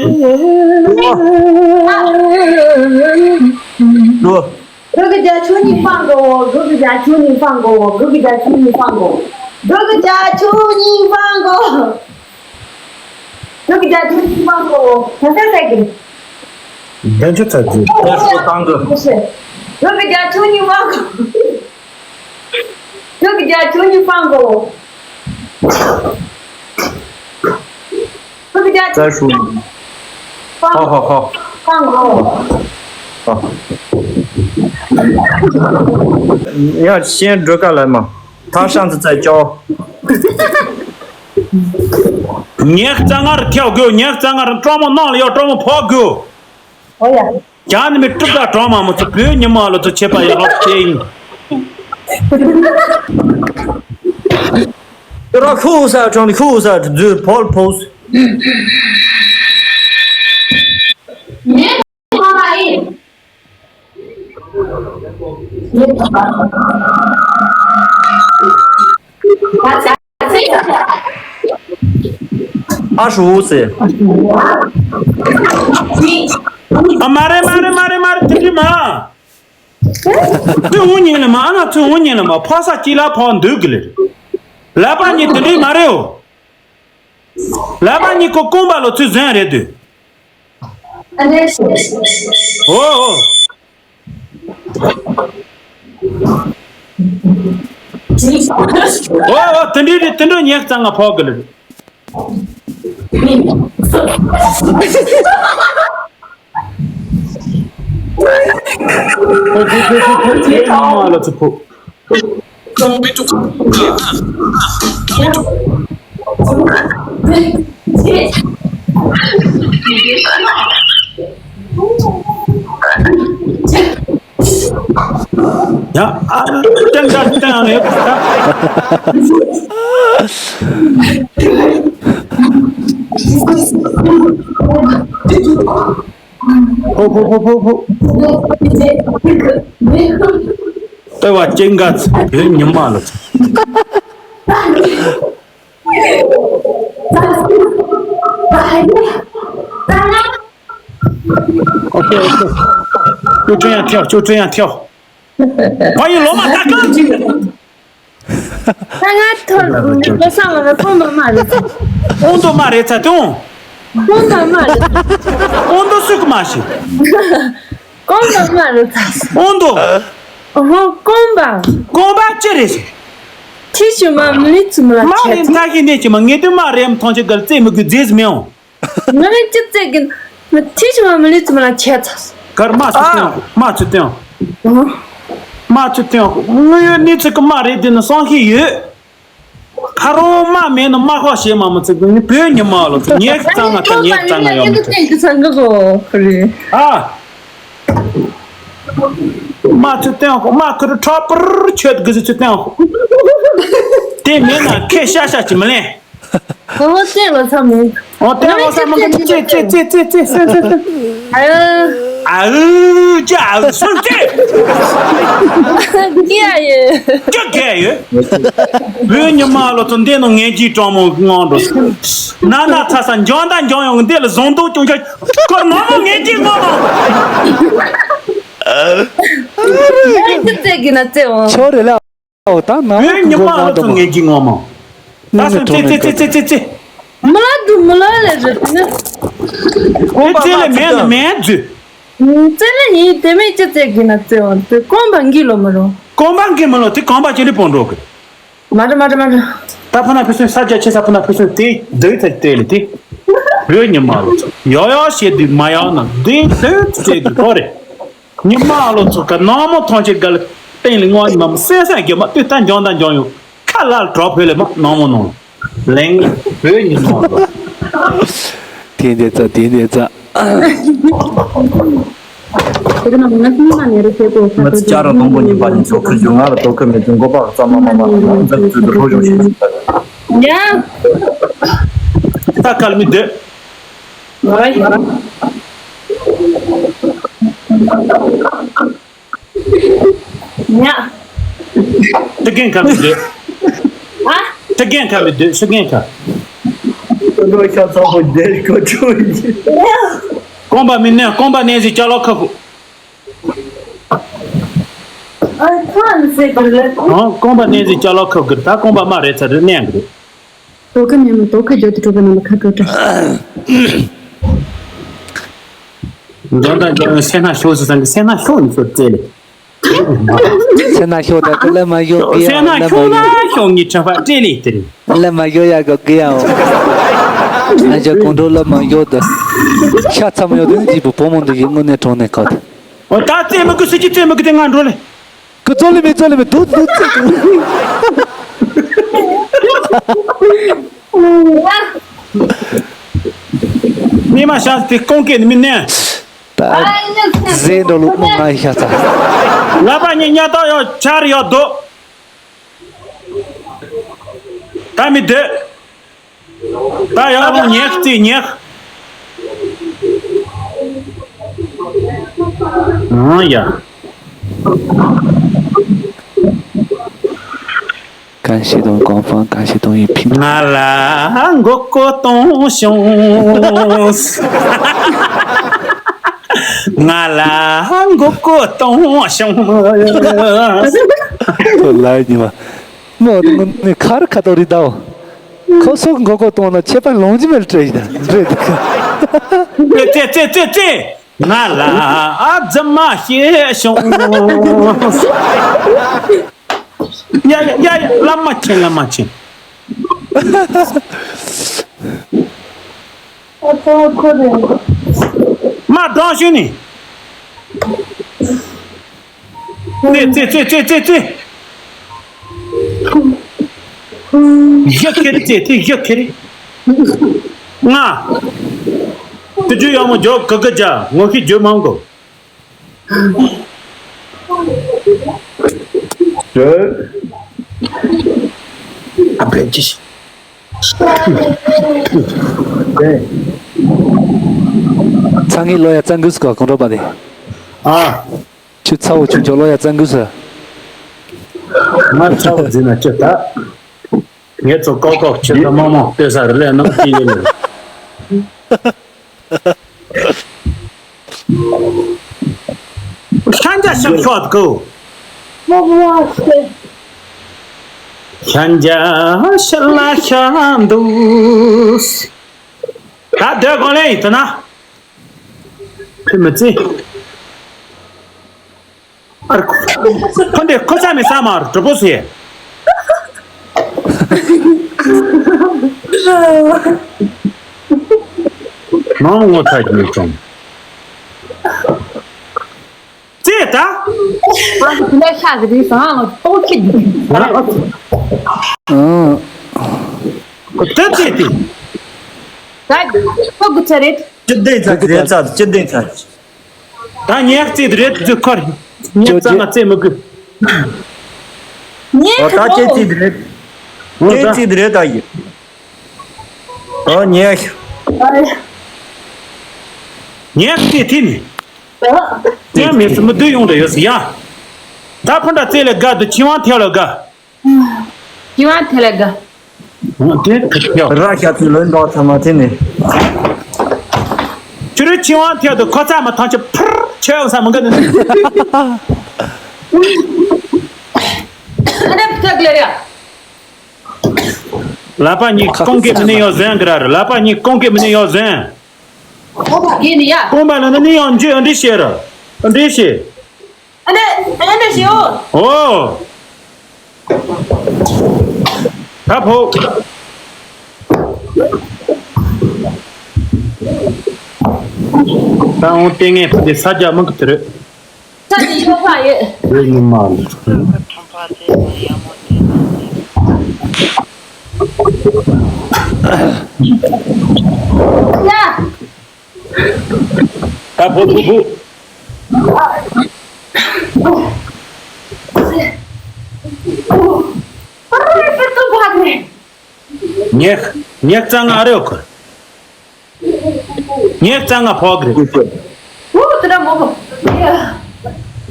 ལོ། གུ་གུ་རྒྱ་ཁྱོད་གཉིས་སྤང་གོ། གུ་གུ་རྒྱ་ཁྱོད་གཉིས་སྤང་གོ། གུ་གུ་རྒྱ་ཁྱོད་གཉིས་སྤང་གོ། གུ་གུ་རྒྱ་ཁྱོད་གཉིས་སྤང་གོ། གུ་གུ་རྒྱ་ཁྱོད་གཉིས་སྤང་གོ། ད་ད་ད་གི། བདེན་ཆུ་ཚ་རྒྱུ། ད་ཤོ་བཏང་གི། གུ་གུ་རྒྱ་ཁྱོད་གཉིས་སྤང་གོ། གུ་གུ་རྒྱ་ཁྱོད་གཉིས་སྤང་གོ། ཙར་ཧྲུ། ཧ་ཧ་ཧ། ཡ་ཤེས་འགྲོ་ག་ལ་མ། ཐ་ཤང་ཙི་ཙ་ཅོ། ཉེག་རྩ་ངར་ཐེའོ་གོ། ཉེག་རྩ་ངར་ཀྲོ་མོ་ནང་ལ་ཡོ་ཀྲོ་མོ་ཕོ་གོ། ཨོ་ཡ། ཀྱང་ནི་མི་གྲུབ་ད་གྲོང་མ་མི་ཚོ་བོད་ཉི་མ་ལོ་ཚོ་ཆད་པ་ཡོད་ལོ་ཅེ་ཡིན། དེ་ར་ཁུ་ས་ཁྲོང་ནི་ཁུ་ས་རྫུ་ཕོལ་ཕོས། ཨ་ཧྲུའུ་ཟེར། ཨ་མ་རེད་མ་རེད་མ་རེད་མ་རེད། དེ་འདྲ་མ། ཚུར་འོང་ཉན་ལ་མ། ཨ་ན་ཚུར་འོང་ཉན་ལ་མ། ཕོ་ས་སྐྱིད་ལ་ཕོ་འདུག་གི་ལེ། ལབ་པ་ཉིད་དེ་འདྲ་མ་རེད་འོ། ལབ་པ་ཉིད་ཁོ་རྐང་པ་ལོ་ཚུར་ཟན་རེད་དུ། ཨོ་ཨོ། ཨོ་ཨོ། དེ་འདྲའི་རེད། དེ་འདྲ་ཉེག་ཙང་ང་ཕོག་གི་ལེ། ཨོ་ཕོ་ཕོ་ཕོ་ཕོ། ཉི་མ་ལ་ཚུར་ཕོ། ཡ། ཨ། ཏན་ཏན་ཏན་ནས། ཕོ་ཕོ་ཕོ་ཕོ་ཕོ། ལྟེ་བ་ཅན་ག་ཚི་བོད་ཉི་མ་ལ། ཨོ་ཁེ་ཨོ་ཁེ། ཅོ་ཅོ་ཡང་ཐེའོ། ཅོ་ཅོ་ཡང་ཐེའོ། ཕ་ཡི་ལོ་མ་ད་གང་ཅི། ད་ང་ཐོར་ལོ་སང་ལ་ཁོང་མ་མ་རེད་ཚ། ཁོང་དུ་མ་རེད་ཚ་དུང་། ཁོང་མ་མ་རེད་ཚ། ཁོང་དུ་སུ་གི་མ་ཤི། ཁོང་མ་མ་རེད་ཚ། ཁོང་དུ། ཨོ་ཧོ་ཁོང་པ། ཁོང་པ་ཅི་རེད་ཟེར། ཁྲི་ཞུ་མ་མི་ལི་ཚུ་མ་ལ་མ་ཁྱད་རེད་ཚ། ད་ཤི་ནས་ཅི་མ་ངེས་དུ་མ་རེད་མཐོང་ཆེ་གལ་རྩེ་མི་དགོས་རྫས་མི་འོང་། ང་ལ་ཅི་བཙལ་གིན། ང་ཐི་ཆུང་བ་མི་ལུས་ཙམ་ལ་ཁྱད་མཚར། གར་མ་ཚུ་སྟེང་འོག་མ་ཚུ་སྟེང་འོག་ཨོ། མ་ཚུ་སྟེང་འོག་དངོས་ཡོད་གནས་ཚུལ་གི་མ་རེད་དེ་ནི་བསམ་ཤེས་ཡོད། ཁ་རོག་མ་མེད་ན་མ་ཧོ་ཞེས་མ་མི་ཚིག་ནི་བོད་ཉི་མ་ལོ་ཚུ་ཉེག་གཙང་ང་ད་ཉེག་གཙང་ང་ཡོང་མི་ཚུགས། ཨ། མ་ཚུ་སྟེང་འོག་མ་ཁུ་རུ་ཁྲ་པུར་ཆོད་གི་ཚུ་སྟེང་འོག་དེ་མེད་ན་ཁེ་ཤ་ཤ་ཅི་མི་ལེན། ཨོ་ཙེ་ལོ་ཚ་མོ། ཨོ་ཙེ་ལོ་ཚ་མོ་ཙེ་ཙེ་ཙེ་ཙེ་ཙེ་ཙེ་ཙེ། ཨ་ཨུ་ཅི་ཨ་ཨུ་སུན་ཙེ། ཀྱི་ཨ་ཡེ། ཀྱི་ཀྱི་ཨ་ཡེ། བོད་ཉི་མ་ལོ་ཚོ་འདི་ནང་ངན་གྱི་གྲོང་མོ་ངང་འགྲོ། ན་ན་ཚ་ས་འཇང་དང་འཇང་ཡོང་འདི་ལ་བཟང་འདུག་ཅུང་ཆ། ཁོ་ནོ་མོ་ངན་གྱི་ངོ་མ། ཨ་ཙེ་ཙེ་གི་ན་ཙེ་འོང་། ཆོ་རེ་ལ། ཨོ་ད་ནང་བོད་ཉི་མ་ལོ་ཚོ་ངེད་ཀྱི་ངོ་མ། ད་སོང་ཙེ་ཙེ་ཙེ་ཙེ་ཙེ། མི་ལ་དུ་མི་ལ་ལས་རེད་ནི། ཨེ་ཙེ་ལས་མེད་ནི་མེད་ཟུ། ཙེ་ལས་ཡིན་དེ་མེད་ཅི་ཙེ་གི་ན་ཙེ་འོང་དེ་རྐང་པ་འགི་ལོ་མི་རུང་། རྐང་པ་འགི་མི་ལོ་དེ་རྐང་པ་ཅི་ལས་པོ་འགྲོ་གི། མ་རེད་མ་རེད་མ་རེད། ད་ཕ་ན་ཕུ་སུན་ས་རྒྱ་ཆེ་ས་ཕ་ན་ཕུ་སུན་དེ་འདི་ཚེ་དེ་ལས་དེ། བོད་ཉི་མ་ལོ་ཚོ་ཡོ་ཡོ་བྱེད་དུས་མ་ཡོང་ན་འདི་ལྷོད་ཙེ་དུས་ཐོ་རེད། ཉི་མ་ལོ་ཚོ་ག་ནང་མོ་ཐོང་ཆེ་གལ་སྟེང་ལ་ངོ་ཉི་མ་སེ་སེ་རྒྱ་མ་ཏུ་ད་འཇོང་ད་འཇོང་ཡོང་ཁ་ལ་གྲོགས་ཕེ་ལེ་མ་ནང་མོ་ནང་ལེང་བོད་ཉི་མ་ལོ། དེ་འདྲ་ཙ་དེ་འདྲ་ཙ། དེ་ནང་ང་སྙིང་ལ་ནེ་རུ་ཁེ་པོ་ང་ཚོ་བཅར་ར་དང་པོ་ཉིན་པ་ནས་ཚོ་ཁུར་བྱུང་ང་ལ་དོ་ཁུར་མེད་དུ་མགོ་པག་རྩ་མ་མ་མ་མ་འཛབ་ཚུལ་དུ་ལྷོ་ཞོག་ཞིག་ཡ། ད་གལ་མི་འདོད། ཉ། ཏི་གན་ཁ་མི་འདོད། ཨ། ཏི་གན་ཁ་མི་འདོད་ཤི་གན་ཁ། ལོ་ཤ་ཚ་པོ་འདེད་གོ་ཆོ་ཡི། རྐང་པ་མི་ནས་རྐང་པ་ནས་ཟི་ཅ་ལོ་ཁ་ཁུ། ཨ་ཁ་ནི་ཟེ་གི་རེད། ཨ་རྐང་པ་ནས་ཟི་ཅ་ལོ་ཁ་གི་ད་རྐང་པ་མ་རེད་ཚ་རེད་ནས་གི་རེད། དོ་ཁ་ཉམས་དོ་ཁ་བརྗོད་དུ་གྲུབ་པ་རྣམས་ཁ་ཁ་བཀྲ། འདོན་དང་འདོན་སེ་ན་ཤོག་སུ་སང་གི་སེ་ན་ཤོག་ནི་ཤོག་ཙེ་ལེ། སེ་ན་ཤོག་ད་ཀུ་ལ་མ་ཤོག་གི་ཡ་སེ་ན་ལ་མ་ཤོག་ན་ཤོག་ཤོག་ངི་ཁྲ་པ་ཏྲེ་ལེ་ཏེ་རེ། ལ་མ་ཤོག་ཡ་གོ་གི་ཡ་འོ། ང་ཅག་ཁོང་ཁྲོ་ལ་མ་ཤོག་ད། ཤ་ཚ་མ་ཡོད་དུ་ནི་ཅི་བུ་བུ་མོ་འདི་ཡི་དངོས་གནས་གྲོང་ནས་ཁ་ད། འོ་ད་རྩེ་མི་དགོས་སྲིད་ཀྱི་རྩེ་མི་དགོས་དེ་ང་འགྲོ་ལེ། ཀུ་ཙོ་ལི་མི་ཙོ་ལི་མི་དུ་དུ་ཙི། མི་མ་ཤ་སྟེ་ཀོང་ཀེ་ནི་མི་ནས། ད་ཟེ་འགྲོ་ལུག་མོ་ང་ཡི་ཤ་ཚ། ལ་པ་ཉི་ཉ་ཏོ་ཡོ་ཆར་ཡོ་དོ། ད་མི་དེ། ད་ཡང་རུང་ཉེག་ཙི་ཉེག་ཨང་ཡ། 感谢东，官方感谢东一平。ང་ལ་མགོ་སྐོར་གཏོང་ཤོག་ང་ལ་མགོ་སྐོར་གཏོང་ཤོག་ཁོ་ལ་ཉི་མ། མོ་ནི་ཁར་ཁ་ཐོག་རི་དྭོ། ཁོ་སོགས་མགོ་སྐོར་གཏོང་ན་ཁྱད་པར་ལོང་ཅི་མེད་བྲེལ་ཡིན་ད་འདྲེ་འདུག་ཙེ་ཙེ་ཙེ་ཙེ། ང་ལ་རྫུན་མ་བཤད་ཤོག་ཡ་ཡ་ཡ་ཡ། བླ་མ་མཁྱེན། བླ་མ་མཁྱེན། ཨ་ཙི་ཁོ་རེད། མ་སྡང་ཞུ་ནི། ཙེ་ཙེ་ཙེ་ཙེ་ཙེ་ཙེ། བཞི་ཁེ་རེ་ཙེ་ཙེ་བཞི་ཁེ་རེ། ང་། དུ་ཅུ་ཡག་མོ་འཇོག་གི་གི་ཇ་ངོ་ཤེས་བརྗོད་མང་གོ། ཨ་བེ་ཅི་ཤི། ཚང་གི་ལོ་ཡ་གཙང་གུས་གོ་གོང་རོ་པ་དེ། ཨ། ཆུ་ཚ་བོ་ཆུ་ཆོ་ལོ་ཡ་གཙང་གུས། ང་ཚ་བོ་འཛིན་ན་ཅི་ད། ངེད་ཚོ་ཀོག་ཀོག་ཁྱེད་ཚོ་མང་མང་ལྟོས་ས་རི་ལས་ནང་སྐྱེས་ཡོད་ལ། ཤན་ཇ་ཤབ་ཤོག་གོ། ཤན་ཇ་ཤ་ལ་ཤ་འདུག་ད་སྡོད་གོ་ལེ་ཡིན་ཐ་ན། ཁོས་མི་བརྩི། ཨར། ཁོ་འདི་ཁོ་ཚ་མི་ས་མར་གྲོགས་པོ་ཟེར། མང་ངོ་ཚ་གི་མི་ཚང་། ཙེ་ད། ང་ཚོ་དེ་ལས་ཤ་གི་རིགས་སང་ལ་ཏོག་ཅིག་འདུག་ཨང་། ཁོ་ད་ཙེ་ཏི། ད་ཁོ་གི་ཚ་རེད། ཅི་བདེ་ཚ་རེད་ཚ་ཅི་བདེ་ཚ། ད་ཉག་ཙེ་རེད་ཙེ་ཁོར། ཉག་ཙང་ང་ཙེ་མི་དགོས། ཉག་ཨོ་ད་ཁོ་ཅེ་ཙི་རེད། ཨོ་ཅེ་ད་ཙི་རེད་ད་ཡིན། ཨོ་ཉག་ཉག་ཙེ་ཐི་ནི། ཡང་མེད་སི་མི་བསྡུ་ཡོང་འདྲ་ཡོད་སི་ཡ། ད་ཕུ་འདྲ་ཙེ་ལ་དགའ་དུ་ཆི་ཝང་ཐེ་ལ་དགའ། ཅི་བ་དེ་ལ་དགའ། དེ་ཡོ། ར་ཤ་ཚུ་ལོན་འགྲོ་ཚང་མ་དེ་ནི། ཁྱོད་རའི་ཆིང་ཝང་ཐད་དུ་ཁོ་ཚ་མ་ཐང་ཆད་ཕུར་ཆད་ཡོང་ས་མི་འགའ་ནི། ཨ་ནེ་ཕུ་ཐག་ལེ་ཡ། ལ་པ་གཉིས་ཀོང་གེ་མི་ནི་ཡོ་ཟན་གི་ར་ར་ལ་པ་གཉིས་ཀོང་གེ་མི་ནི་ཡོ་ཟན། ཨོ་བ་གེ་ནི་ཡ། ཀོང་པ་ལ་ནི་ནི་ཡོ་འཇུ་ཨ་འདྲི་ཤེས་ར་ཨ་འདྲི་ཤེས། ཨ་ནེ་ཨ་ནེ་ཞིའོ། ཨོ། ད་ཕོ། ད་འོང་ལྟས་ངན་ཕ་དེ་ས་རྒྱ་མང་གི་དེ་རེད། ས་ནི་ཡོད་ས་ཡོད། རེད་ནི་མ་རེད། ཡ། ད་བུ་བུ་བུ། ངས་ངས་རྩ་ང་རེ་ཡོད་གི། ངས་རྩ་ང་ཕོག་གི་རེད། ཨོ་དེ་འདྲ་མོ་གི། ཡ།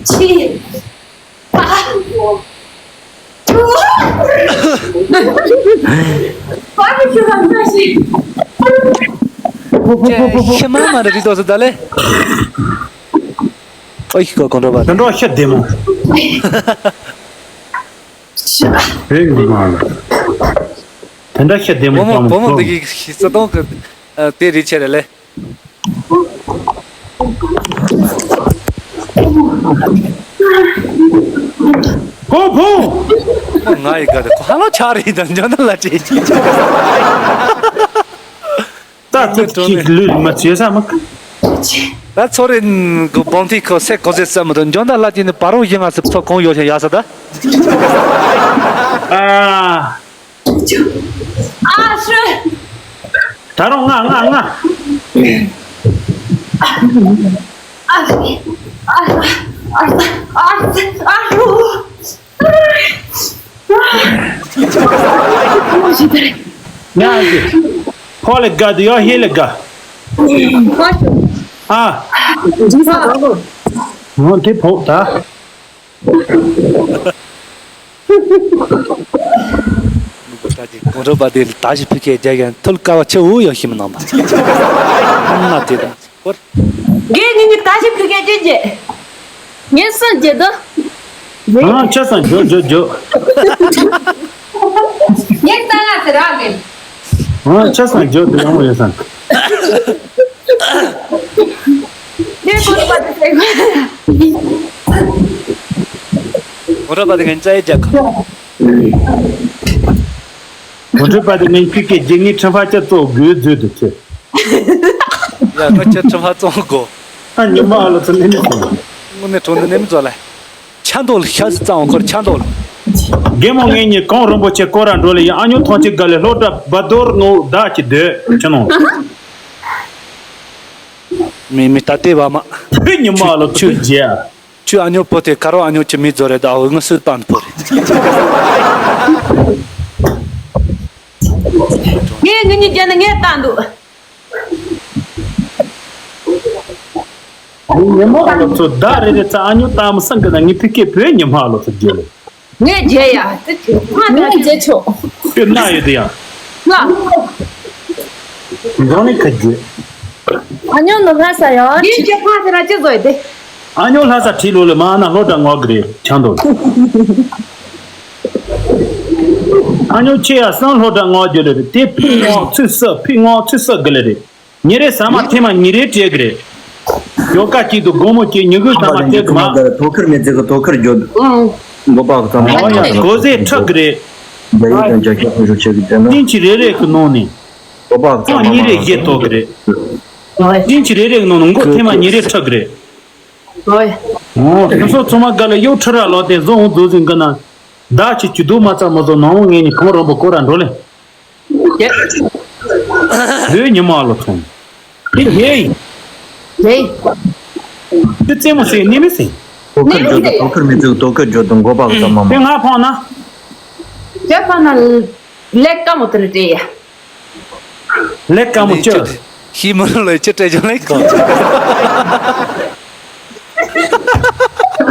ཆི། ཤི་མ་མ་རེད་དོ་སི་ད་ལེ། ཨོ་ཤི་ཀོ་གོན་འགྲོ་བ་དེ་འགྲོ་ཤི་བདེ་མོ། རེད་མ་ལ། དེ་འདྲ་ཤི་བདེ་མོ་བོ་མོ་བོ་མོ་འདི་གི་ཤི་ས་དོང་གི་དེ་རེད་ཆེ་རེད་ལེ། ཕུ་ཕུ། ང་ཡི་ག་དེ་ཁོ་ཧ་ལོ་ཆགས་རེད་ད་འཇོན་ད་ལ་ཅེ་ཅེ། ད་ཚོ་ཅིག་ལུས་མ་བྱེད་ས་མ། ད་ཚོ་རེ་གོ་བོང་ཐིག་ཁོ་སེ་གོ་སེ་ས་མ་དོ་འཇོན་ད་ལ་ཅེ་ནི་བ་རོ་ཡི་ང་སེ་ཚོ་གོང་ཡོ་ཤ་ཡ་ས་ད། ཨ། ཨ་ཧྲི། ད་རུང་ང་ང་ང་། ཨ་ཧྲི། ཨ་ཧྲི། ཨ་ཧྲི། ཨ་ཧྲི། ང་གི་ཕོ་ལ་དགའ་དུ་ཡོད་ཧེ་ལ་དགའ། ཨ། ང་དེ་ཕོག་ད། གོང་ཁྲོ་པ་དེ་ད་ཞིག་ཕི་ཁེ་རྒྱ་ཡན་ཐུལ་ཀ་བ་ཆེ་འུ་ཡོད་ཤི་མི་ནང་པ། ན་དེ་དང་སྐོར། རྒན་ངེད་གཉིས་ད་ཞིག་ཕི་ཁེ་རྒྱན་རྒྱན། ངས་སུ་རྒྱལ་དོ། ཨ་ཆ་སང་འཇོ་འཇོ་འཇོ། ངས་ད་ང་ཟེར་ར་རྒན། ཨ་ཆ་སང་འཇོ་དེ་ཡང་མོ་ཡོད་སང་། ངས་གོ་པ་དེ་ཟེར་གོ། གོང་ཁྲོ་པ་དེ་ངན་ཙའི་རྒྱལ་ཁ། གོང་ཁྲོ་པ་དེ་ངན་ཁྱི་སྐད་རྒྱན་ངའི་ཁྲིམས་ཕ་ཅག་གཙོ་དགོས་བཟོས་འདུག་ཚེ། ཡ་ང་ཁྱོད་ཁྲིམས་ཕ་བཙོང་དགོ། ཨ་ཉི་མ་ཨ་ལོ་ཚོ་ནི་མི་སོང་། དངོས་གནས་དྲང་གནས་ནི་མི་ཚོ་ལ། ཆ་འདོགས་ལ་ཤ་ཟི་རྩ་བ་འཁོར་ཆ་འདོགས་ལ། རྒན་མོ་ངེད་གཉིས་གངས་རིན་པོ་ཆེ་སྐོར་ར་འགྲོ་ལ་ཡ། ཨ་ཉོ་ཐང་ཆེ་དགའ་ལས་ལྷོ་བྲག་བ་རྡོར་ངོ་བདག་གི་སྡོད་ཆ་ནོ། མི་མི་ད་ལྟའི་བ་མ། ཕི་ཉི་མ་ཨ་ལོ་ཚོ་ཁྱོད་ཕི་རྗེ་ཨ། ཁྱོད་ཨ་ཉོ་བུ་དེ་ག་རོ་ཨ་ཉོ་ཁྱོད་མི་རྫོ་རེད་ད་འུ་ངུ་སུ་བཏང་བུ་རེད། ངས་ངེད་གཉིས་རྒྱན་ནི་ངས་བཏང་འདུག་ཉི་མ་ཨ་ལོ་ཚོ་ཟླ་རེ་རེ་ཙ་ཨ་ཉོ་ཏམ་སང་གི་ན་ངའི་ཕི་སྐད་བོད་ཉི་མ་ཨ་ལོ་ཚོ་རྒྱལ་ལོ། ངས་རྒྱལ་ཡ། དེ་ཁྱོད་ཁ་ངས་རྒྱལ་ཆོག་ཁྱོད་ན་ཡོད་དེ་ཡ། ང་། འདོན་ནི་ཁ་རྒྱུ། ཨ་ཉོ་ནུ་ལྷ་ས་ཡ། འདི་ཁྱོད་ཁ་ཟེར་ན་ཅི་བཟོ་ཡི་དེ། ཨ་ཉོ་ལྷ་ས་ཁྲིད་ལོ་ལེ་མ་ན་ལྷོ་བྲག་ངོགས་གི་རེད་ཆང་དོ། ཨ་ཉོ་ཆེ་ཡ་སང་ལྷོ་བྲག་ངོགས་རྒྱུ་ལེ་རེད་དེ་ཕི་ངོགས་ཚུད་ས་ཕི་ངོགས་ཚུད་ས་གི་ལེ་རེད། ཉི་རེ་ཟ་མ་ཐེ་མ་ཉི་རེ་སྤྲད་གི་རེད། ཡོ་ཀ་གཅིག་ཏུ་སྒོར་མོ་གཅིག་ཉི་གུ་ཟ་མ་སྤྲད་གི་མ། དོ་ཁུར་མི་ཚེ་གི་དོ་ཁུར་རྒྱུ། མགོ་པག་ཙམ་མ་ཡང་གོ་ཟེ་ཁྲག་གི་རེད། རྒྱ་ཡིག་དང་རྒྱ་སྐད་ཁོ་རུ་ཆེ་གི་དེ་ན། ཏིན་ཆི་རེ་རེ་གི་ནང་ནས། མགོ་པག་ཙམ་མ་ཉི་རེ་བཞི་ཐོག་གི་རེད། ཏིན་ཆི་རེ་རེ་གི་ནང་ནས་མགོ་ཐེ་མ་ཉི་རེ་ཁྲག་གི་རེད། ཨོ་ཁོ་ཚོ་ཚང་མ་ག་ལ་གཡོག་ཁྲི་ར་ལོ་དེ་བཟོ་འོང་བཟོ་ཟིན་གི་ན། བདག་ཅིག་ཇུས་གཏོགས་མ་ཚར་མ་བཟོ་ནང་ངས་ནི་གང་རང་པོ་ཀོ་ར་འགྲོ་ལེ། ཡེ། བོད་ཉི་མ་ལོ་ཚོང་། དེ་ཡེ། ཡེ། དེ་རྩེད་མོ་ཟེར་ནི་མི་ཟེར། དོ་ཁུར་ནི་མི་བརྗོད་དོ་ཟེར། དོ་ཁུར་མི་བརྗོད་དོ་ཁུར་བརྗོད་དོ་མགོ་པག་ཙམ་མ་མ། དེ་ང་ཕང་ན། དེ་ཕང་ན་ལེགས་ཀ་མོ་དེར་སྤྲད་ཡ། ལེགས་ཀ་མོ་ལེགས་ཅི། ཤི་མ་ལོས་ཅི་སྤྲད་ཀྱང་ལེགས་ཀ།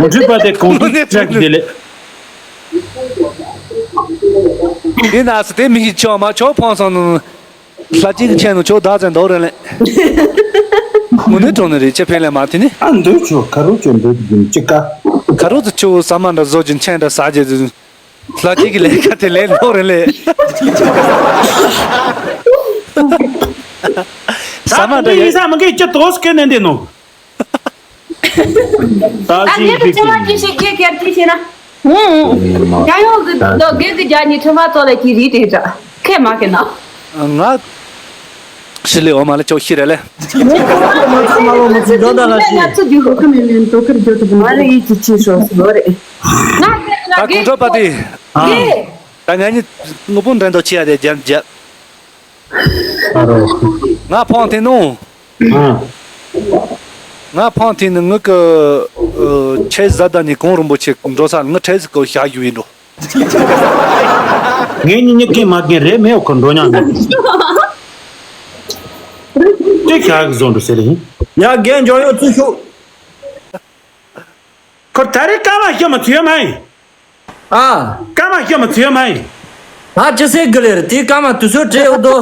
གོང་ཁྲོ་པ་དེ་གོང་ཁྲོ་ནི་ཀྲེག་དེ་ལེ། དེ་ན་སི་དེ་མི་ཤི་ཆོག་མ་ཆོག་ཕོང་སོང་ནུ། ལྷ་གཅིག་གི་ཆེན་ནུ་ཆོག་བདག་ཚན་འདོག་རེ་ལེ། དངོས་གནས་གྲོང་ནི་རེད་ཅི་ཕན་ལེ་མ་དེ་ནི། ཨ་འདོད་ཆོག་ཁ་རོ་ཆོག་འདོད་ཀྱི་ཅི་ཀ། ཁ་རོ་ཚོ་ཆོག་ཟ་མ་འདྲ་བཟོ་གྱིན་ཆེན་འདྲ་ཟ་རྒྱུ་དུ། ལྷ་གཅིག་གི་ལས་ཀ་དེ་ལས་ལོག་རེ་ལེ། ཟ་མ་འདྲ་ཡིན་ས་མི་འགའི་ཅི་ཏོག་སྐད་ནས་འདི་ནོ། ད་ཨ་ནི་ཅི་བ་ཅི་ཞིག་ཁྱེད་ཁྱེད་ཅི་ཤེས་ན། ཧུང་ཧུང་། ཡང་ཡང་གི་དོ་གེ་གི་རྒྱ་ཉི་ཁྲི་མ་ཙོ་ལ་ཅི་རིག་དེ་འདྲ་ཁས་མ་ཁས་ན། ང་ཤི་ལེ་འོ་མ་ལ་ཅོག་ཤི་རེ་ལེ། ང་ཚོ་རྒྱུ་ཧོ་ཁ་མེད་མེད་དོ་ཁར་འཇོག་ཐུབ་མ་རེད་ཡིད་ཀྱི་ཅི་ཤོག་ཟེར་བ་རེད། ད་གོང་ཁྲོ་པ་དེ། ད་ང་གཉིས་དངོས་པོ་འགྲན་ཟླ་བྱེད་ཡ་དེ་རྒྱབ་རྒྱབ། ཨ་རོ། ང་ཕོང་ཐེངས་ནོ། ཨ། ང་ཕོང་ཐེངས་ནི་ངུ་གི་ཆེ་ཟ་ད་ནི་གོང་རིན་པོ་ཆེ་འགྲོ་ས་ངུ་ཁྲེ་ཟི་གོ་བཞག་ཡུ་ཡིན་འགྲོ། ངས་ཉིན་ཉི་སྐད་མ་སྐད་རེད་མེད་འོ་ཁོ་འགྲོ་ཉག་མེད། དེ་ཁྱག་གི་བཟོ་འགྲོ་ཟེར་ཡིན། ཡ་རྒན་འཇོག་ཡོད་ཚུལ་ཤོག་ཁོ་ད་རེས་སྐར་མ་ཤོ་མ་ཚུད་ཡོད་མ་ཡིན། ཨ། སྐར་མ་ཤོ་མ་ཚུད་ཡོད་མ་ཡིན། ད་ཅི་སེ་གི་ལེར་དེ་སྐར་མ་དུས་ཚོད་སྤྲད་འོ་དོ།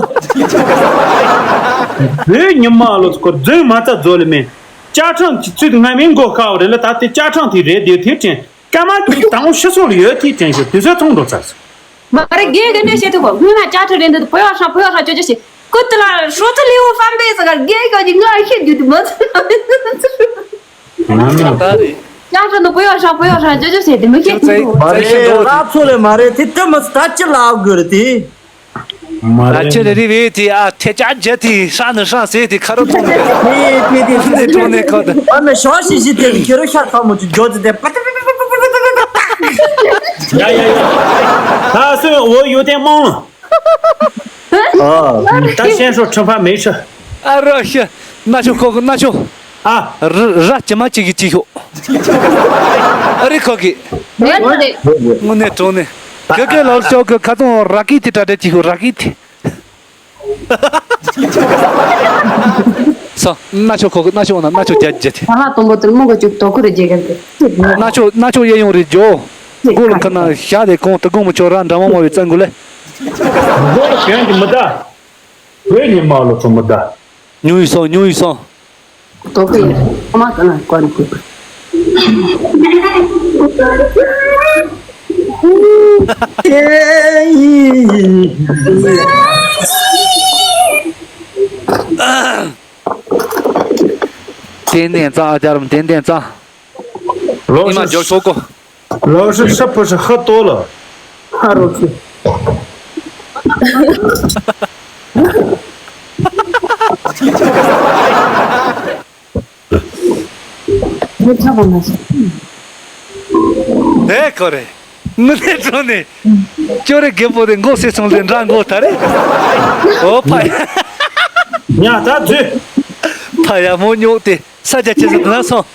བོད་ཉི་མ་ལོ་ཁོ་རྫུན་མ་རྩ་རྫོ་ལེ་མེད། ཅ་ཁྲང་གི་ཚུལ་དུ་སྔ་མའི་མགོ་ཁ་བ་རེད་ལ་ད་དེ་ཅ་ཁྲང་དེ་རེད་དེ་དེ་དྲན། སྐར་མ་དེ་དང་པོ་ཤི་སོང་ལ་ཡོད་དེ་དྲན་ཞིག་དུས་ཚོད་ཚང་འགྲོ་ཚར་སོང་། མ་རེད་རྒན་གི་འདྲ་བཤད་ཐུབ་གོ་སྔོན་མ་ཅ་ཁྲི་རེད་འདུག་བོད་ཡོ་ཧྲང་བོད་ཡོ་ཧྲང་ཅོ་ཅོ་ཞིག་ཀུ་ཏི་ལ་ཧྲོ་ཚ་ལེའུ་ཧྥམ་པེ་ཟ་གར་རྒན་གི་ང་ཤེས་རྒྱུ་དེ་མ་ཚོད། ང་ན། ད་རེད། ཅ་ཁྲི་འདུག་བོད་ཡོ་ཧྲང་བོད་ཡོ་ཧྲང་ཅོ་ཅོ་ཞིག་དེ་མི་ཤེས་ཁྱོད་ཚེ་ཐུབ་གོ་ཚེ་མ་ཤེས་རེད་འགྲོ་རབ་ཚོ་ལེ་མ་རེད་དེ་དེ་མི་ད་ཅི་ལ་དགོས་རེད་དེ། མ་ཨ་རེད། ཅི་རེ་རེ་བས་དེ་ཨ་ཐེ་ཅག་རྒྱ་དེ་ཧྲ་ནི་ཧྲ་ཟེར་དེ་ཁ་རོ་ཐོང་དེ། དེ་དེ་དེ་ནས་གྲོང་ནས་ཁོ་དེ། ཨ་མེ་ཞོ་ཤི་ཤི་དེ་ཁྱེད་རོ་ཤ་ཐ་མོ་ཅི་འཇོ་དེ་དེ་པ་ཏི་ཡ་ཡ་ཡ། ད་སོས་འོ་ཡོད་དེ་མང་། ཨ། ད་ཤེན་ཧྲོ་ཁྲི་ཕ་མེ་ཤ། ཨ་རོ་ཤ། ན་ཆོ་ཁོ་ཁོ་ན་ཆོ། ཨ། ར་ར་ཅི་མ་ཅི་གི་ཅི་ཤོ། ཨ་རི་ཁོ་གི། དངོས་གནས་དྲང་གནས། ག་གེ་ལོར་ཤོག་གི་ཁ་ཏོང་ར་ཀི་ཏི་ཏྲ་ཏྲ་ཅི་ཤོ་ར་ཀི་ཏི། ས་ སྣ་ཆོག་ཁོ་གི་སྣ་ཆོག་ན་སྣ་ཆོག་རྒྱ་རྒྱ་དེ། ས་ལ་དང་པོ་དེར་མོ་ག་ཅུག་དོ་ཁུར་རྒྱ་གར་དེ། སྣ་ཆོག་སྣ་ཆོག་གཡས་གཡོན་རེ་འཇོག་མགོ་ལ་ཁ་ན་ཞག་དེ་གོང་དུ་དགོང་མོ་ཆོག་ར་འདྲ་མོ་མོ་བའི་བཙན་དགོས་ལེ། མགོ་ལ་གྱོན་གྱི་མི་ད། བོད་ཉི་མ་ལོ་ཚོ་མི་ད། ཉུང་ཡིན་སོང་ཉུང་ཡིན་སོང་། དོ་ཁུར་ཡིན་ཁོ་མ་ག་ན་གོ་རེ་གོ། ཏན་ཏན་ཙང་ཨ་ཅར་མ་ཏན་ཏན་ཙང་། ལོ་ཨི་མ་ཞིག་འཇོག་ཆོག་གོ། ལོ་ཞིག་ཤ་ཕོ་ཞིག་ཧ་ཏོ་ལ། ཧ་རོ་ཁི། མི་ཁྱབ་པ་མ་ཤེས། དེ་ཁོ་རེ། དངོས་གནས་དྲང་གནས། ཅོ་རེ་རྒད་པོ་དེ་མགོ་སེ་སོང་ལེ་འདྲ་མགོ་ད་རེ། ཨོ་ཕ་ཡ། ཉ་ད་ཛུ། ཕ་ཡ་མོ་ཉོག་དེ་ས་ཆ་ཆེ་ས་དེ་ན་སོང་།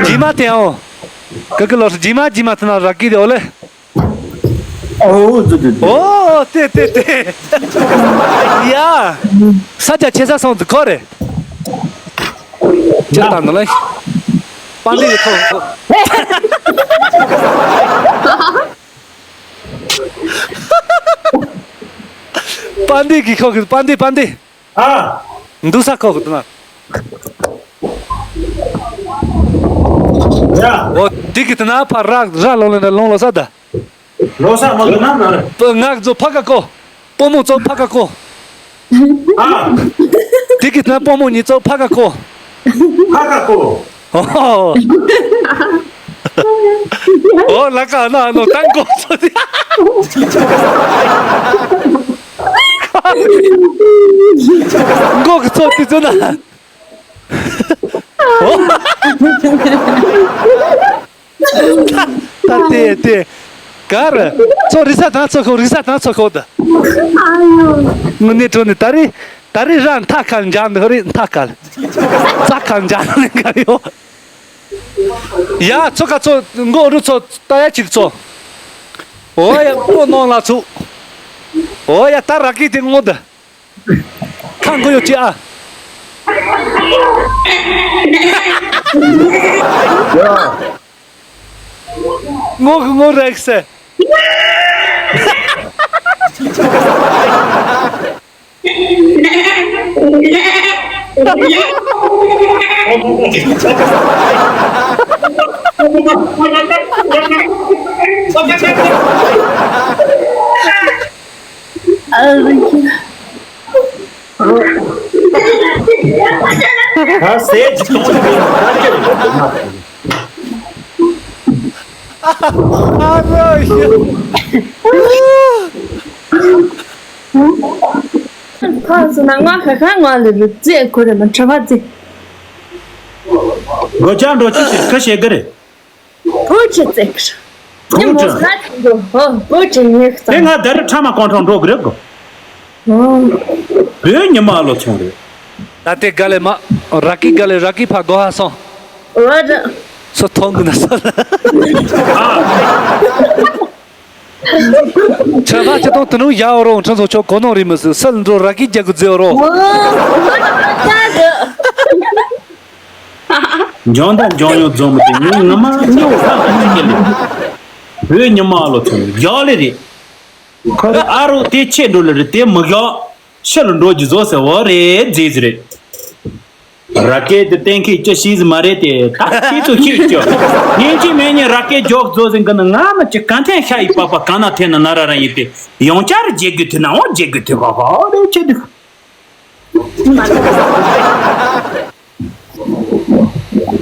ཇི་མ་དེ་ཨོ། ཀ་ཀི་ལོ་སི་ཇི་མ་ཇི་མ་དེ་ན་ར་ཀི་དེ་ཨོ་ལེ། ཨོ་ཙི་ཙི་ཙི། ཨོ་ཏེ་ཏེ་ཏེ། ཡ། ས་ཆ་ཆེ་ས་སོང་ཙི་ཁོ་རེ། ཅི་ལྟར་ནོ་ལེ། པན་དེ་ཁོ། པན་དེ་གི་ཁོ་གི་པན་དེ་པན་དེ། ཨ། འདུག་ས་ཁོ་གི་དུ་ན། ཡ། ཨོ་དེ་གི་དུ་ན་ཕ་རག་ར་ལོང་ལེ་ན་ལོང་ལོ་ས་ད། ལོ་ས་མ་གི་ན་ན་རེ། ང་ཚོ་ཕ་ག་ཁོ། སྤོ་མོ་ཚོ་ཕ་ག་ཁོ། ཨ། དེ་གི་ན་སྤོ་མོ་གཉིས་ཚོ་ཕ་ག་ཁོ། ཕ་ག་ཁོ། ཨོ། ཨོ་ལ་ཀ་ན་ནོ་ཏང་ཀོ་ཚོ་དེ། མགོ་གི་ཚོ་དེ་ཚོ་ན། ཨོ། ད་དེ་དེ། ག་རེ། ཚོ་རི་ས་དང་ཚོ་ཁོ་རི་ས་དང་ཚོ་ཁོ་ད། ཨ་ཡོ། དངོས་གནས་དྲང་གནས་ད་རེས་ད་རེས་ར་མཐའ་ཁ་འཇག་འདི་རེད་མཐའ་ཁ། རྩ་ཁ་འཇག་ནི་ག་ཡོ། ཡ་ཚོ་ཁ་ཚོ་མགོ་རུ་ཚོ་ད་ཡ་གཅིག་ཚོ། ཨོ་ཡ་མགོ་ནང་ལ་ཚུགས། ཨོ་ཡ་ད་ར་ཀི་དེ་ངོ་ད། ཁ་མགོ་ཡོ་ཅི་ཨ། ཡ། ངོ་གི་ངོ་རེག་སེ། ད་ཟས་ཅིག་གཏོང་ནི་མིན་ད་ཁྱེད་རེད། ཨ་རོ་ཡ། ཁ་སུ་ན་ང་ཁ་ཁ་ང་ལ་རུ་རྩེ་ཁོ་རེ་མ་གྲ་བ་རྩེ། སྒོ་ལྕགས་འགྲོ་ཅི་ཞིག་ཁ་ཤས་ཀི་རེད། བོད་ཆེ་བརྩེགས། བོད་ཉི་མོ་ཆེ། ས་ཆེན་པོ་ཧོ་བོད་ཆེ་ངེས་དེ་ཙང་། ང་ད་རེས་ཕྲ་མ་གང་དྲང་འགྲོ་གི་རེད་གོ། ཨོ། བོད་ཉི་མ་ལོ་ཆུང་རེད། ད་ལྟའི་དགའ་ལས་མ། ར་ཀི་དགའ་ལས་ར་ཀི་ཕ་གོ་ཧ་སོང་། ཨོ་ར། སོ་ཐོང་གི་ན་སོ་ལ། ཆ་ལ་ཆ་ཏོང་དུ་ནུ་ཡའོ་རོང་ཁྲང་ཚོ་ཆོ་གོ་ནོ་རི་མི་སི་སལ་འགྲོ་ར་ཀི་རྒྱ་གུ་རྫེའོ་རོ། ཨོ། ཨོ་ར་ཀ་གི། འཇང་དང་འཇང་ཡོད་རྫོང་མི་དེ་ངས་ངོ་མ་སྨྱོ་ཧ་ཧ་ཅིག་སྐྱེ་ལེ། བོད་ཉི་མ་ལོ་ཚོ་བཞག་ལེ་རེད། ཁོ་རེ་ཨ་རོ་དེ་ཆེ་འགྲོ་ལེ་རེད་དེ་མི་བཞག་ཕྱི་ལ་འགྲོ་རྒྱུ་བཟོ་ཟེར་བ་རེད་རྫིས་རེད། ར་ཀེ་དེ་གཏན་འཁེལ་ཅི་ཤེས་མ་རེད་དེ་ད་ཁྱེད་ཚོ་ཤེས་ཀྱི། ཉིན་གཅིག་མིན་ཉིན་ར་ཀེ་འཇོག་བཟོ་ཟིན་གི་ན་ང་མ་ཅི་ག་འཐེན་ཤ་ཡི་པགས་པ་གང་ན་འཐེན་ན་ན་ར་ར་ཡིན་ཏེ་ཡང་བསྐྱར་བརྗེ་དགོས་དུས་ན་འོ་བརྗེ་དགོས་དུས་ཧ་ཧ་རེད་ཆེ་འདུག་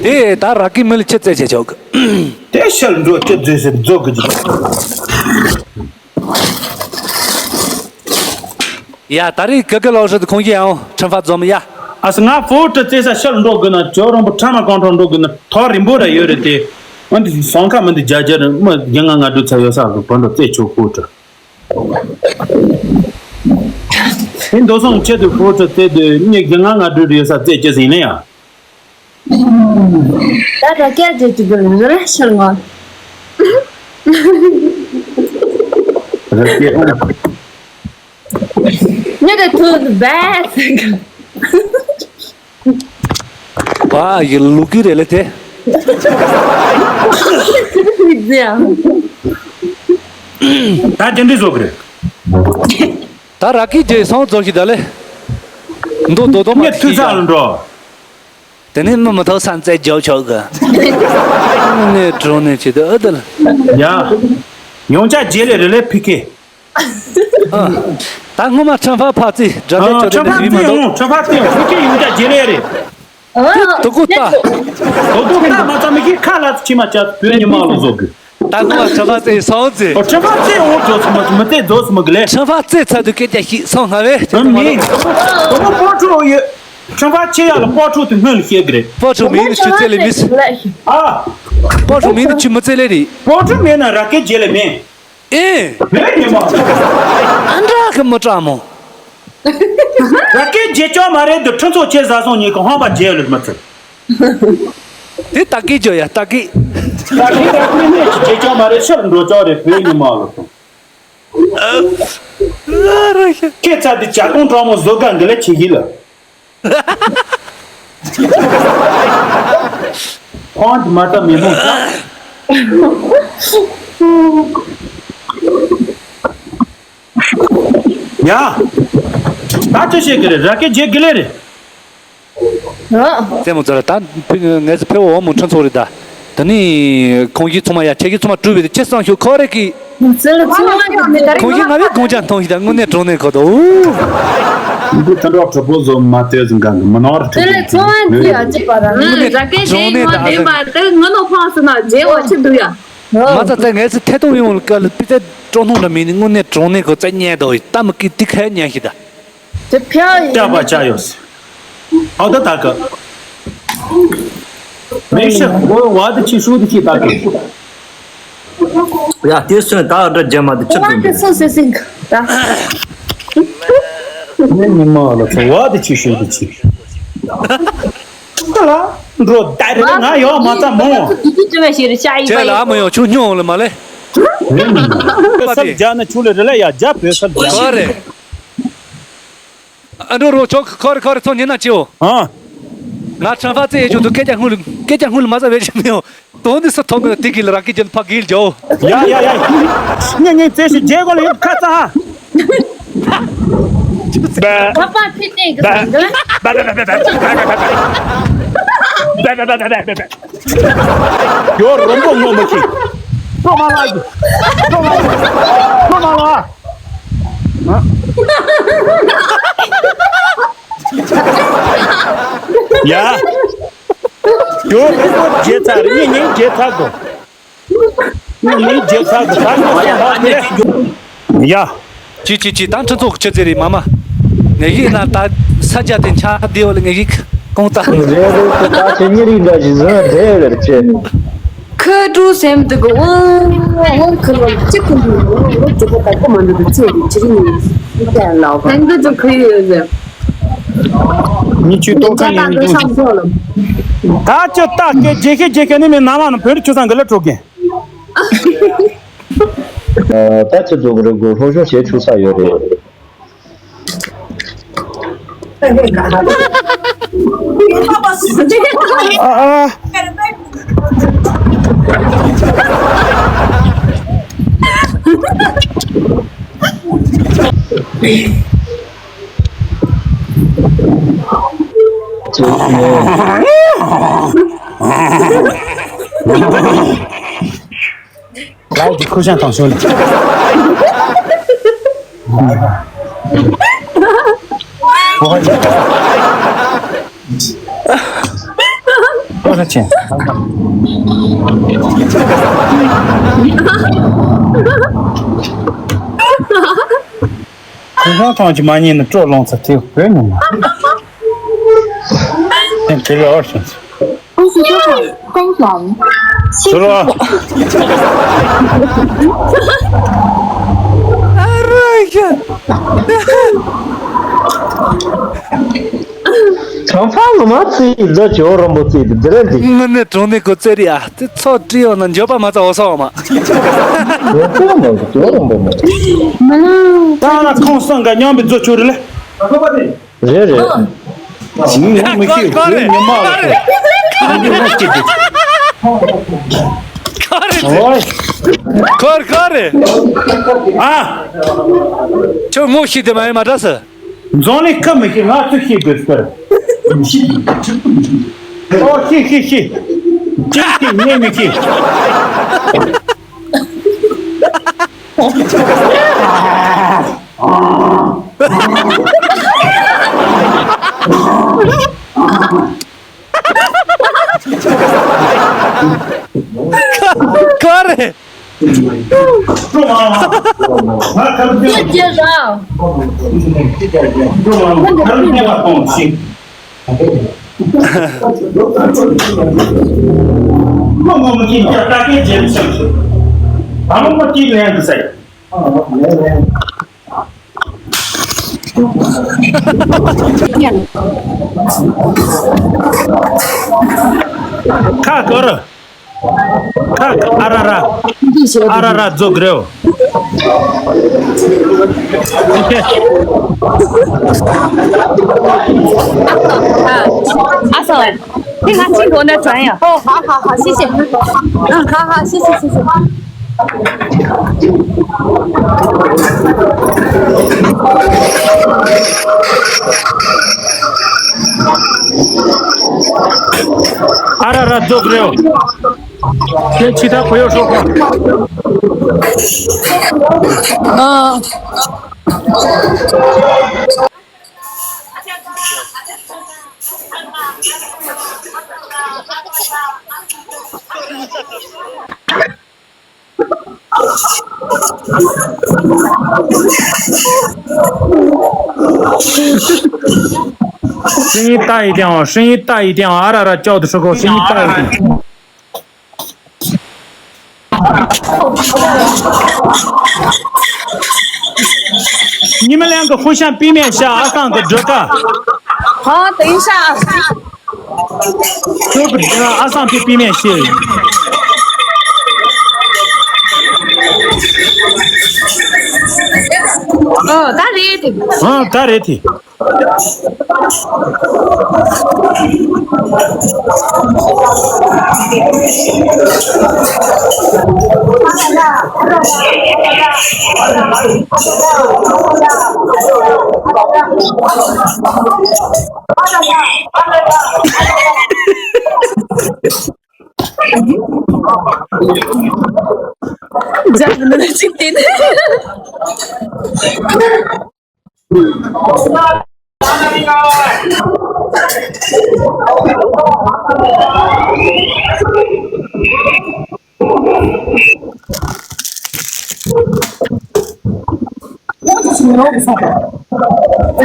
དེ་ད་ར་ཀི་མི་ལ་ཆི་རྩེད་བྱེད་ཆོག་གི། དེ་ཤལ་འགྲོ་ཅི་རྫུས་ཟེར་རྫོགས་གི་ཅི། ཡ་ད་རེས་གི་གི་ལོག་ཧྲི་ཁོང་གི་ཡང་ཁྲིམས་ཕ་འཛོམས་ཡ། ཨ་སི་ང་ཕོ་ཏྲི་རྩེ་ས་ཤལ་འགྲོ་དགོས་ན་ཇོ་རོང་པོ་ཁྲ་མ་གང་ཐོག་འགྲོ་དགོས་ན་ཐོག་རིང་པོ་ར་ཡོད་རེད་དེ། འོན་ཏེ་སོང་ཁ་མི་འདི་རྒྱ་རྒྱ་རེད་མི་རྒྱ་ང་ང་འགྲོ་ཚ་ཡོད་ས་གི་བོད་འགྲོ་རྩེ་ཆོག་ཕོ་ཏྲི། ཨེ་མདོ་སོང་ཆེད་དུ་ཕོ་ཁྲི་རྩེ་དུས་ངས་རྒྱ་ང་ང་འགྲུལ་ཡོད་ས་རྩེ་ཅི་ཟིན་ལེ་ཡ། ད་ར་སྐད་རྒྱག་གི་འདུག་རེ་ཤར་ང་། ར་སྐད་ཨང་། ཉི་དེ་ཐུག་བས། ཨ་ཡི་ལུག་གི་རེད་ལེ་དེ། ད་དེ་འདྲི་བཟོ་གི་རེད། ད་ར་ཀི་རྗེས་སོང་རྫོགས་ཤིག་ད་ལེ། མདོ་དོ་དོ་མ་ངས་ཐུག་ས་ལ་འགྲོ། དེ་ནས་མི་མི་ཐོག་ས་མཛད་རྒྱབ་ཆོག་གི། ནས་གྲོང་ནས་བྱེད་དུ་ཨ་ད་ལེ། ཡ། ཡོང་ཆ་རྗེས་ལེ་རེ་ལེ་ཕི་ཁེ། ཨ། ད་སྔོན་མ་ཁྲི་ཕག་ཕག་རྩེ་དགྲ་ལྡན་ཨ་ཁྲི་ཕག་རྩེ་ཡོང་ཁྲི་ཕག་རྩེ་ཡོང་ཕི་ཁེ་ཡོང་ཆ་རྗེས་ལེ་རེད། དོ་དོ་ཀུ་ཏ། དོ་དོ་ཀུ་ཏ་མ་ཚ་མི་ཁི་ཁ་ལ་ཚ་ཆི་མ་ཅ་བོད་ཉི་མ་ལོ་བཟོ་གི། ད་ཁོ་ལ་ཁྲི་ཕག་རྩེ་སོང་ཚེ། ཨོ་ཁྲི་ཕག་རྩེ་འོ་བཟོ་སི་མ་མི་རྩེ་བཟོ་སི་མ་གི་ལེ། ཁྲི་ཕག་རྩེ་ཚ་དུ་སྐད་རྒྱག་ཤིག་སོང་ང་བས། ཨ་མི། དོ་མོ་སྤོ་ཁྲུ་ཡོད། ཁྲི་ཕག་ཆེ་ཡ་ལ་སྤོ་ཁྲུ་དེ་སྔོན་ལ་བཤད་གི་རེད། སྤོ་ཁྲུ་མིན་ནི་ཆུ་རྩེ་ལེ་མིས། ཨ། སྤོ་ཁྲུ་མིན་ནི་ཆུ་མི་རྩེ་ལེ་རེད། སྤོ་ཁྲུ་མེད་ན་ར་སྐད་རྗེས་ལེ་མེད། ཨེ། བོད་ཉི་མ། ཨ་འདྲ་གི་མི་དྲག་མོ། ར་སྐད་རྗེས་ཅོག་མ་རེད་འདི་ཁྲི་ཚོ་ཆེ་ཟ་སོང་ཉིད་ཀྱི་ཧོང་པ་རྗེས་ལ་མི་ཚེ། དེ་ཏ་སྐད་ཅོ་ཡ་ཏ་སྐད། ར་སྐད་ར་སྐད་ནས་ཀྱི་རྗེས་ཅོག་མ་རེད་ཕྱིར་འགྲོ་ཅོག་རེད་བོད་ཉི་མ་ལ་སོང་། ཨ་ར་ཤ། ཁྱེད་ཚ་དེ་ཇ་གདོང་གྲོག་མོ་བཟོ་ག་འདི་ལ་ཆེ་གི་ལ། ཁོང་གི་མ་ལྟ་མི་མོ་ས། ཡ། ད་ཅི་བྱེད་ཀྱི་རེད་ར་སྐད་རྗེས་དགེ་ལེ་རེད། རྩེད་མོ་ཚོ་ར་ད་ངས་ཕེ་བོ་འོ་མོ་ཁྲི་ཚོ་རེད་ད། ད་ནི་ཁོང་གིས་ཚང་མ་ཡ་ཁྱེད་ཀྱིས་ཚང་མ་གྲུབ་པའི་དེ་ཁྱེད་སང་ཞུ་ཁོ་རེ་གི། ཚེ་ལ་ཚེ་བ་ཁོང་གིས་ང་བའི་དགོངས་འཇགས་མཐོང་ཞིག་དང་དངོས་གནས་དྲང་གནས་ཁོ་ཐོག་འདི་དོན་དག་གྲུབ་པོ་བཟོ་མ་ལྟོས་ཟིན་གང་གི་མི་ནོར་ཚེ་ལ་ཚེ་བ་འདི་ཡ་ཅི་པ་ར་ནི་ར་སྐད་དེ་ངོ་བདེན་པ་དེ་ངོ་ནོ་ཕངས་སུ་ན་རྗེ་བ་ཆི་འདུག་ཡ། མ་ཚ་ཚ་ངས་སི་ཐད་གཏོང་ཡོང་ལ་ཀ་ལ་པི་ཚད་སྤྲོ་སྣང་འདྲ་མིན་ནི་དངོས་གནས་དྲང་གནས་ཁོ་ཚད་ཉལ་དོ་ཡི་ཏ་མི་ཀི་ཏི་ཁ་ཉལ་ཞིག་ད། དེ་ཕྱག་ཡིན། སྐྲ་པ་ཆ་ཡོད། ཨ་ད་ད་ག་མེ་ཤ་འོ་བ་དེ་ཆི་ཤུ་དེ་ཆི་ད་ག་ཡ་དེ་སོན་ད་འདྲ་རྒྱ་མ་དེ་ཆི་བ་དེ་དུ་སོ་སེ་སིང་ད། ནི་ནི་མ་ལ་ཚོ་བ་དེ་ཆི་ཤུ་དེ་ཆི། ད་ལ་འགྲོ་ད་རེ་ང་ཡོ་མ་ད་མོ། དེ་ཆི་ཅི་མ་ཤེས་རེ་ཤ་ཡི་ཁྱེད་ལ་ཨ་མ་ཡོ་ཆུ་སྙོང་ལ་མ་ལེ། བོད་སར་རྒྱ་ནི་ཆུ་ལེ་རེ་ལ་ཡ་རྒྱ་བོད་སར་རྒྱ། ག་རེ། ཨ་འགྲོ་རོ་ཆོག་ཁོ་རེ་ཁོ་རེ་ཚོ་ཉན་ན་ཅིའོ། ཨ། ང་ཁྲང་ཧྥ་ཙེ་ཡེ་ཆུ་དུ་སྐད་ཆ་སྔུན་ལ་སྐད་ཆ་སྔུན་ལ་མ་ཟ་བེ་ཅི་མེའོ། དོན་འདི་སུ་ཐོག་གི་དེ་གི་ལ་ར་སྐད་ཅན་ཕ་གིལ་ཇོ། ཡ་ཡ་ཡ། ཉེ་ཉེ་ཙེ་ཤི་རྗེ་གོ་ལ་ཡོད་ཁ་ཚ་ཧ། ཁ་པ་ཕི་ཏེ་གི་སང་གི་ལ། ཡོ་རོམ་པོ་ངོ་མ་ཁི། ཁོ་མ་ལ་ཡི། ཁོ་མ་ལ། ཁོ་མ་ལ། ཡ། ཡོ་རོམ་པོ་རྗེ་ཚ་རི་ཉིན་རྗེ་ཚ་གོ། ཉིན་རྗེ་ཚ་གོ་ད་ནི་སོང་བ་དེ། ཡ། ཅི་ཅི་ཅི་ད་ཁྲི་ཚོགས་ཆི་ཟེར་རེད་མ་མ། ངེད་ཀྱི་ན་ད་ས་རྒྱ་དེ་ཆ་དེ་བ་ལ་ངེད་ཀྱི་གོང་ད། རེད་རེད་ཁོ་ད་དེ་ཉིན་རིགས་འདྲ་ཞིག་བཟོས་བསྡད་ཡོད་རེད་ཅེ། ཁོས་ཀྲུའུ་སེམས་སྡུག་གི་དབང་དབང་ཁུར་བ་གཅིག་ཁུར་འདུག་འོ་གྲུ་པ་དག་པོ་མ་འདུག་གི་ཚེ་རིག་ཅི་རིག་ནས་ཡིན་ལ་བ། ཧན་གི་ཚོ་ཁུར་ཡོད་ཟེར། ཉི་ཆུ་ཏོག་ཁ་ཡིན་འདུག་ད་ཅི་ལྟ་སྐད་རྒྱལ་ཁའི་རྒྱལ་ཁའི་ནི་མི་ན་མ་ནི་བོད་རིགས་ཆུ་ཚང་གི་ལ་གྲོགས་རྒན། ད་ཅི་འདུག་རེད་གོ་སློབ་སྦྱོང་བྱེད་ཆུ་ཚ་ཡོད་རེད། ཨ་ཨ། ལའོ་གི་ཁུ་ཤང་དང་ཤོ་ལི། ཁུ་ཤང་ཐང་གི་མ་ཉིན་ནི་སྤྲོ་ལོང་ཚ་དེ་བོད་ནི་མ། དེ་ལ་ཨོར་སོང་ཚ། 恭喜收看《三转》。 ཟུར་བ། ཨ་རོ་ཡ། ཨང་ཚང་ངོ་མ་ཚེ་ཡི་ལོ་ཇོ་རོན་པོ་ཚེ་ཡི་འདི་རེད་འདི། དངོས་གནས་གྲོང་ནས་གོ་ཚེ་རི་ཨ་དེ་ཚོ་བྲིས་ཡོང་ན་འཇོ་པ་མ་ཚ་འོ་ས་འོ་མ། ཇོ་རོན་པོ་མ་ཇོ་རོན་པོ་མ། ད་ང་ཁོང་སང་ག་མཉམ་པའི་རྫོ་ཆུ་རེད་ལེ། རེད་རེད། ཞིང་ངོ་མི་ཤེས་ཁོ་ཉི་མ་ལ་ཁོ་ངོ་སྐྱེ་དེ། ཁོ་རེད། ཁོ་ཁོ་རེད། ཨ། ཁྱོད་ངོ་ཤེས་དེ་མ་ཡིན་མ་འདྲ་ཟེར། འཛོང་ལས་ཁ་མི་ཤེས་ང་ཚོ་ཤེས་དགོས་ཟེར། ཨོ་ཤེས་ཤེས་ཤེས། ཅི་ཤེས་ངས་མི་ཤེས། ག་རེ། ཁ་སྐོར། ཁ་ཨ་ར་ར། ཨ་ར་ར་རྫོགས་རེད། ཨ་སོ། 你看这个呢，转呀。哦，好好好，谢谢。嗯，好好，谢谢谢谢。 ཨ་ར་ར་རྫོགས་རེད། ཁྱེད་ཕྱི་ཐག་གོ་ཡོད་ཤོག་གོ། ཨ། Shinyi ta yi diang, shinyi ta yi diang, ara ra jiao de shou gou, shinyi ta yi diang. Ni men liang ge hu xian bi mian xia, a sang ge zhe ga. 好，等一下啊。 ཁྱོད་ཀྱི་ཨ་སང་ཕི་པི་མེ་ཤེས། ཨ་ད་རེད་དེ། ཨ་ད་རེད་དེ། རྒྱབ་ནས་ཅིག་བལྟས་ནས།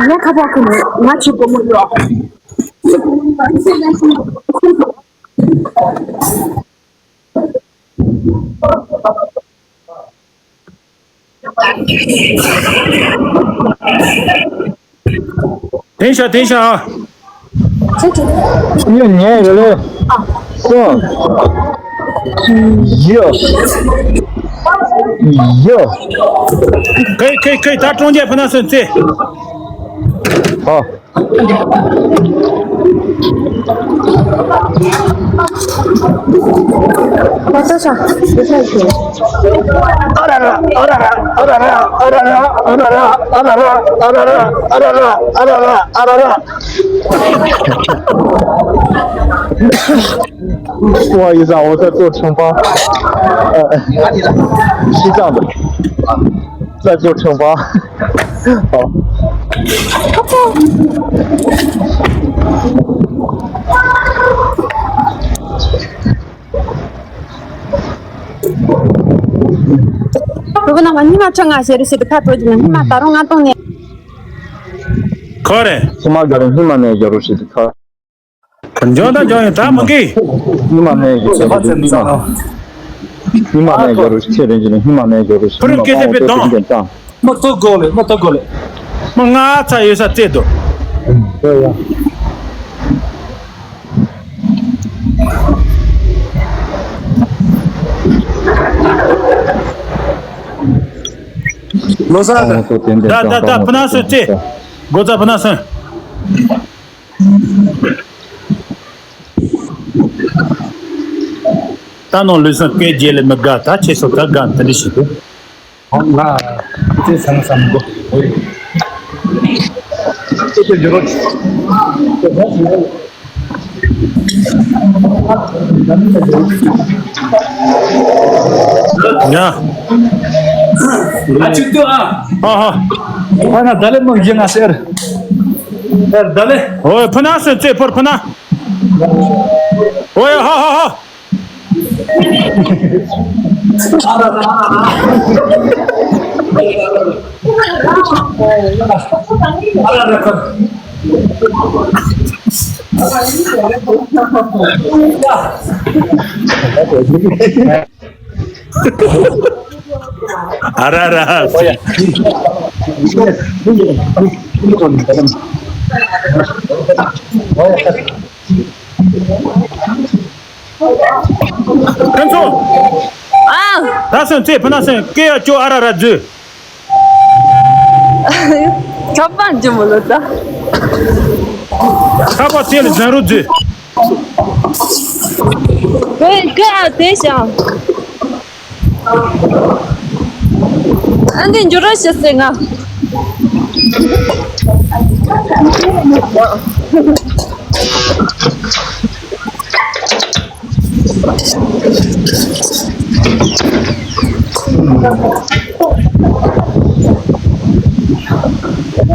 ང་ཁ་པར་ཁུར་ནས་ང་ཆུ་སྒོར་མོ་ཡོད། དེང་ཤ་དེང་ཤ་ཨ། ཉོ་ཉན་རེ་རེ། སོ། ཡོ། ཡོ། ཁེ་ཁེ་ཁེ་ད་ཀྲོང་རྒྱལ་ཕུ་ན་སོན་ཚེ། ཨ། ཨ་ར་ར། 不好意思啊，我在做惩罚，呃，西藏的，在做惩罚。好。ཁོ་གི་ནང་ལ་ཉི་མ་ཁྲི་ལྔ་ཞེ་རུ་ཞེ་དུ་ཁ་སྤྲོད་ཀྱི་ན་ཉི་མ་ད་རུང་ང་གཏོང་ནས། ཁོ་རེ། སོ་མ་ག་རེ་ཉི་མ་ནས་ཞེ་རུ་ཞེ་དུ་ཁ། འཇོན་དང་འཇོན་ཡོད་ད་མི་འགི། ཉི་མ་ནས་ཀྱི་ཚེ་རིང་ཅི་ནི་ཙང་། ཉི་མ་ནས་ཀྱི་རུ་ཚེ་རིང་ཅི་ནི་ཉི་མ་ནས་ཀྱི་རུ་ཕུ་རུ་སྐད་ཆ་པའི་གདོང་། མ་ཐུག་གོ་ལེ་མ་ཐུག་གོ་ལེ། མ་ང་ཚ་ཡོད་ས་རྩེ་དོ། ལོ་གསར་དང་། ད་ད་ད་ཕུ་ན་སོན་ཙེ། སྒོ་རྩ་ཕུ་ན་སོན། ད་ནང་ལུས་སེམས་སྐད་རྒྱལ་ལས་མི་དགའ། ད་ཁྱེད་ཚོ་ད་དགའ་འདི་འདྲ་ཞིག་འདུག་ང་ཚེ་སང་སང་གོ། ཨེ་ཅོ་ཇོ་རོ། ཡ། ཨ་ཅིག་ཏུ་ཨ། ཨ་ཧ། ཨ་ན་ད་ལེ་མང་ཡིན་ང་ཟེར། ཨེ་ད་ལེ། ཨོ་ཕུ་ན་སོན་ཙེ་ཕོར་ཕུ་ན། ཨོ་ཡ་ཧ་ཧ་ཧ། ཨ་ར་ར། ཕུན་ཚོགས། ཨ། ད་སོན་ཙེ་ཕུ་ན་སོན་སྐད་ཡ་ཅོ་ཨ་ར་ར་རྫུ། ཁྱབ་པ་འཇུ་མོ་ལོ་ད། ཁ་པ་དེ་ལ་ཟན་རུ་རྫུ། ཀེ་ཀེ་ཨ་དེ་ཤང་། ཨ་འདི་འཇུ་རོགས་བྱེད་ཟེར་ང་།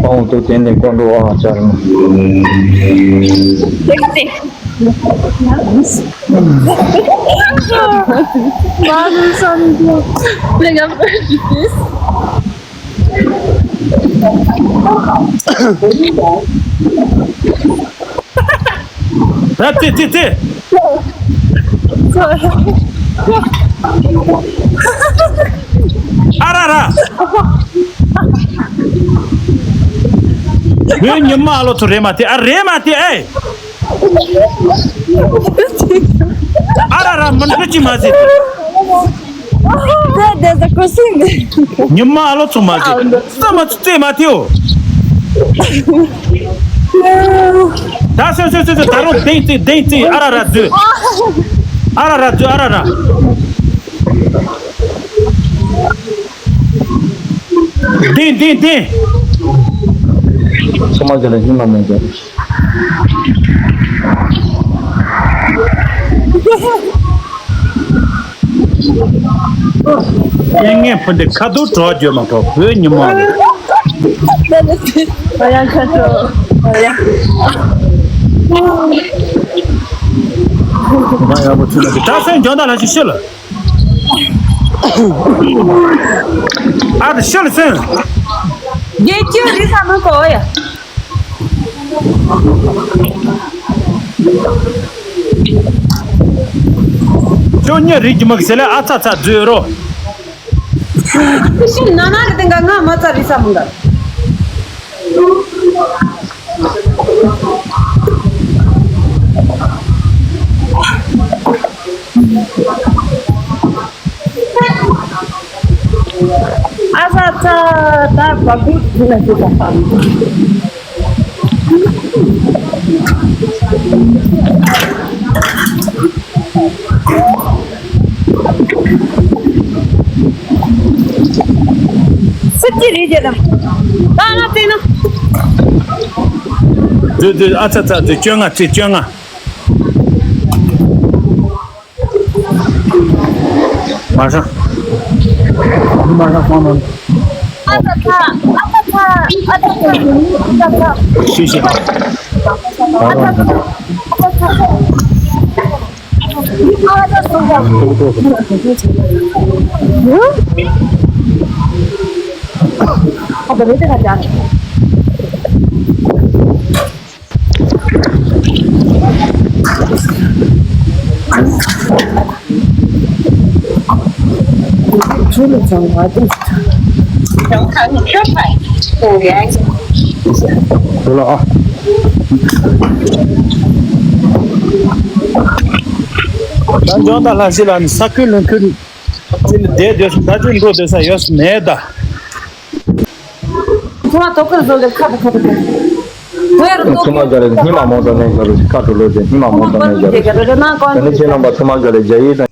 ཨོང་དུ་དེ་ནས་ཀོང་འགྲོ་བ་ཅར། དེ་ག་དེ། Mother son, like, I'm ready this. ད་ཙི་ཙི་ཙི། ཨ་ར་ར། བོད་ཉི་མ་ཨ་ལོ་ཚོ་རེད་མ་དེ། ཨ་རེད་མ་དེ་ཨེ། ཨ་ར་ར་མི་འགྲོ་ཅི་མ་ཟེར། Brother, the question. ཉི་མ་ཨ་ལོ་ཚོ་མ་ཟེར། ས་མ་ཚོ་རྩེ་མ་ཐེའོ། ད་སོ་སོ་སོ་སོ་ད་རུང་དེང་ཙི་དེང་ཙི་ཨ་ར་ར་རྫུ། ཨ་ར་ར་རྫུ་ཨ་ར་ར། དེང་དེང་དེང་། ཚང་མ་ག་ལ་ཉི་མ་མེད་ཀྱང་། ཡེ་ངན་ཕུ་འདི་ཁ་དོག་གྲོགས་བརྗོད་མ་གྲོགས་བོད་ཉི་མ་རེད། ང་ཡང་ཁ་དོག་ང་ཡང་། ང་ཡང་མ་ཚུད་ན་དེ་ད་སེམས་འཇོན་ད་ལ་ཞིག་ཤི་ལ། ཨ་ད་ཤི་ལ་སེམས། རྒྱལ་སྤྱིའི་རིགས་ས་མི་གོ་ཡ། ཁྱོད་ཉིད་རིགས་ཀྱི་མི་ཟེར་ལ་ཨ་ཚ་ཚ་བརྫོས་རོ། ཤིང་ནང་ན་གི་སྟེང་ག་ང་མ་རྩ་རིགས་ས་མི་འགའ། ཨ་ས་ཚ་ད་བ་བུ་དེ་ལ་ཞུ་དང་། སུ་ཅི་རེད་ཅེ་དང་། ད་ང་བལྟས་ན། དུ་དུ་ཨ་ཚ་ཚ་དུ་བཅོ་ལྔ་ཚེ་བཅོ་ལྔ། མ་ཧྲ། མ་ཧྲ་ཁོང་ནང་། ཨ་ཚ་ཚ། ཨ་ཚ་ཚ། ཨ་ཚ་ཚ། ཤི་ཤི། ཨ་ཚ་ཚ། ཨ་ཚ་ཚ། ད་འཇོན་ད་ལྷ་ཞི་ལ་ནི་ས་ཁུལ་ལུང་ཁུལ་ཅི་ནི་བསྡད་སྡོད་ས་ད་ཅི་འགྲོ་སྡོད་ས་ཡོད་ས་མེད་ད། ཚང་མ་ཐོག་ཁར་བཟོ་ལེ་ཁ་ཐུག་ཁ་ཐུག་ཁ་ཐུག་ཐོ་ཡར་ཐོག་ཚང་མ་ག་རེ་སྙིང་མ་མོ་དང་ནས་ག་རེ་ཁ་ཐུག་ལོ་དེ་སྙིང་མ་མོ་དང་ནས་ག་རེ་ད་ནི་ཁྱེད་རྣམ་པ་ཚང་མ་ག་རེ་རྒྱ་ཡིག་དང་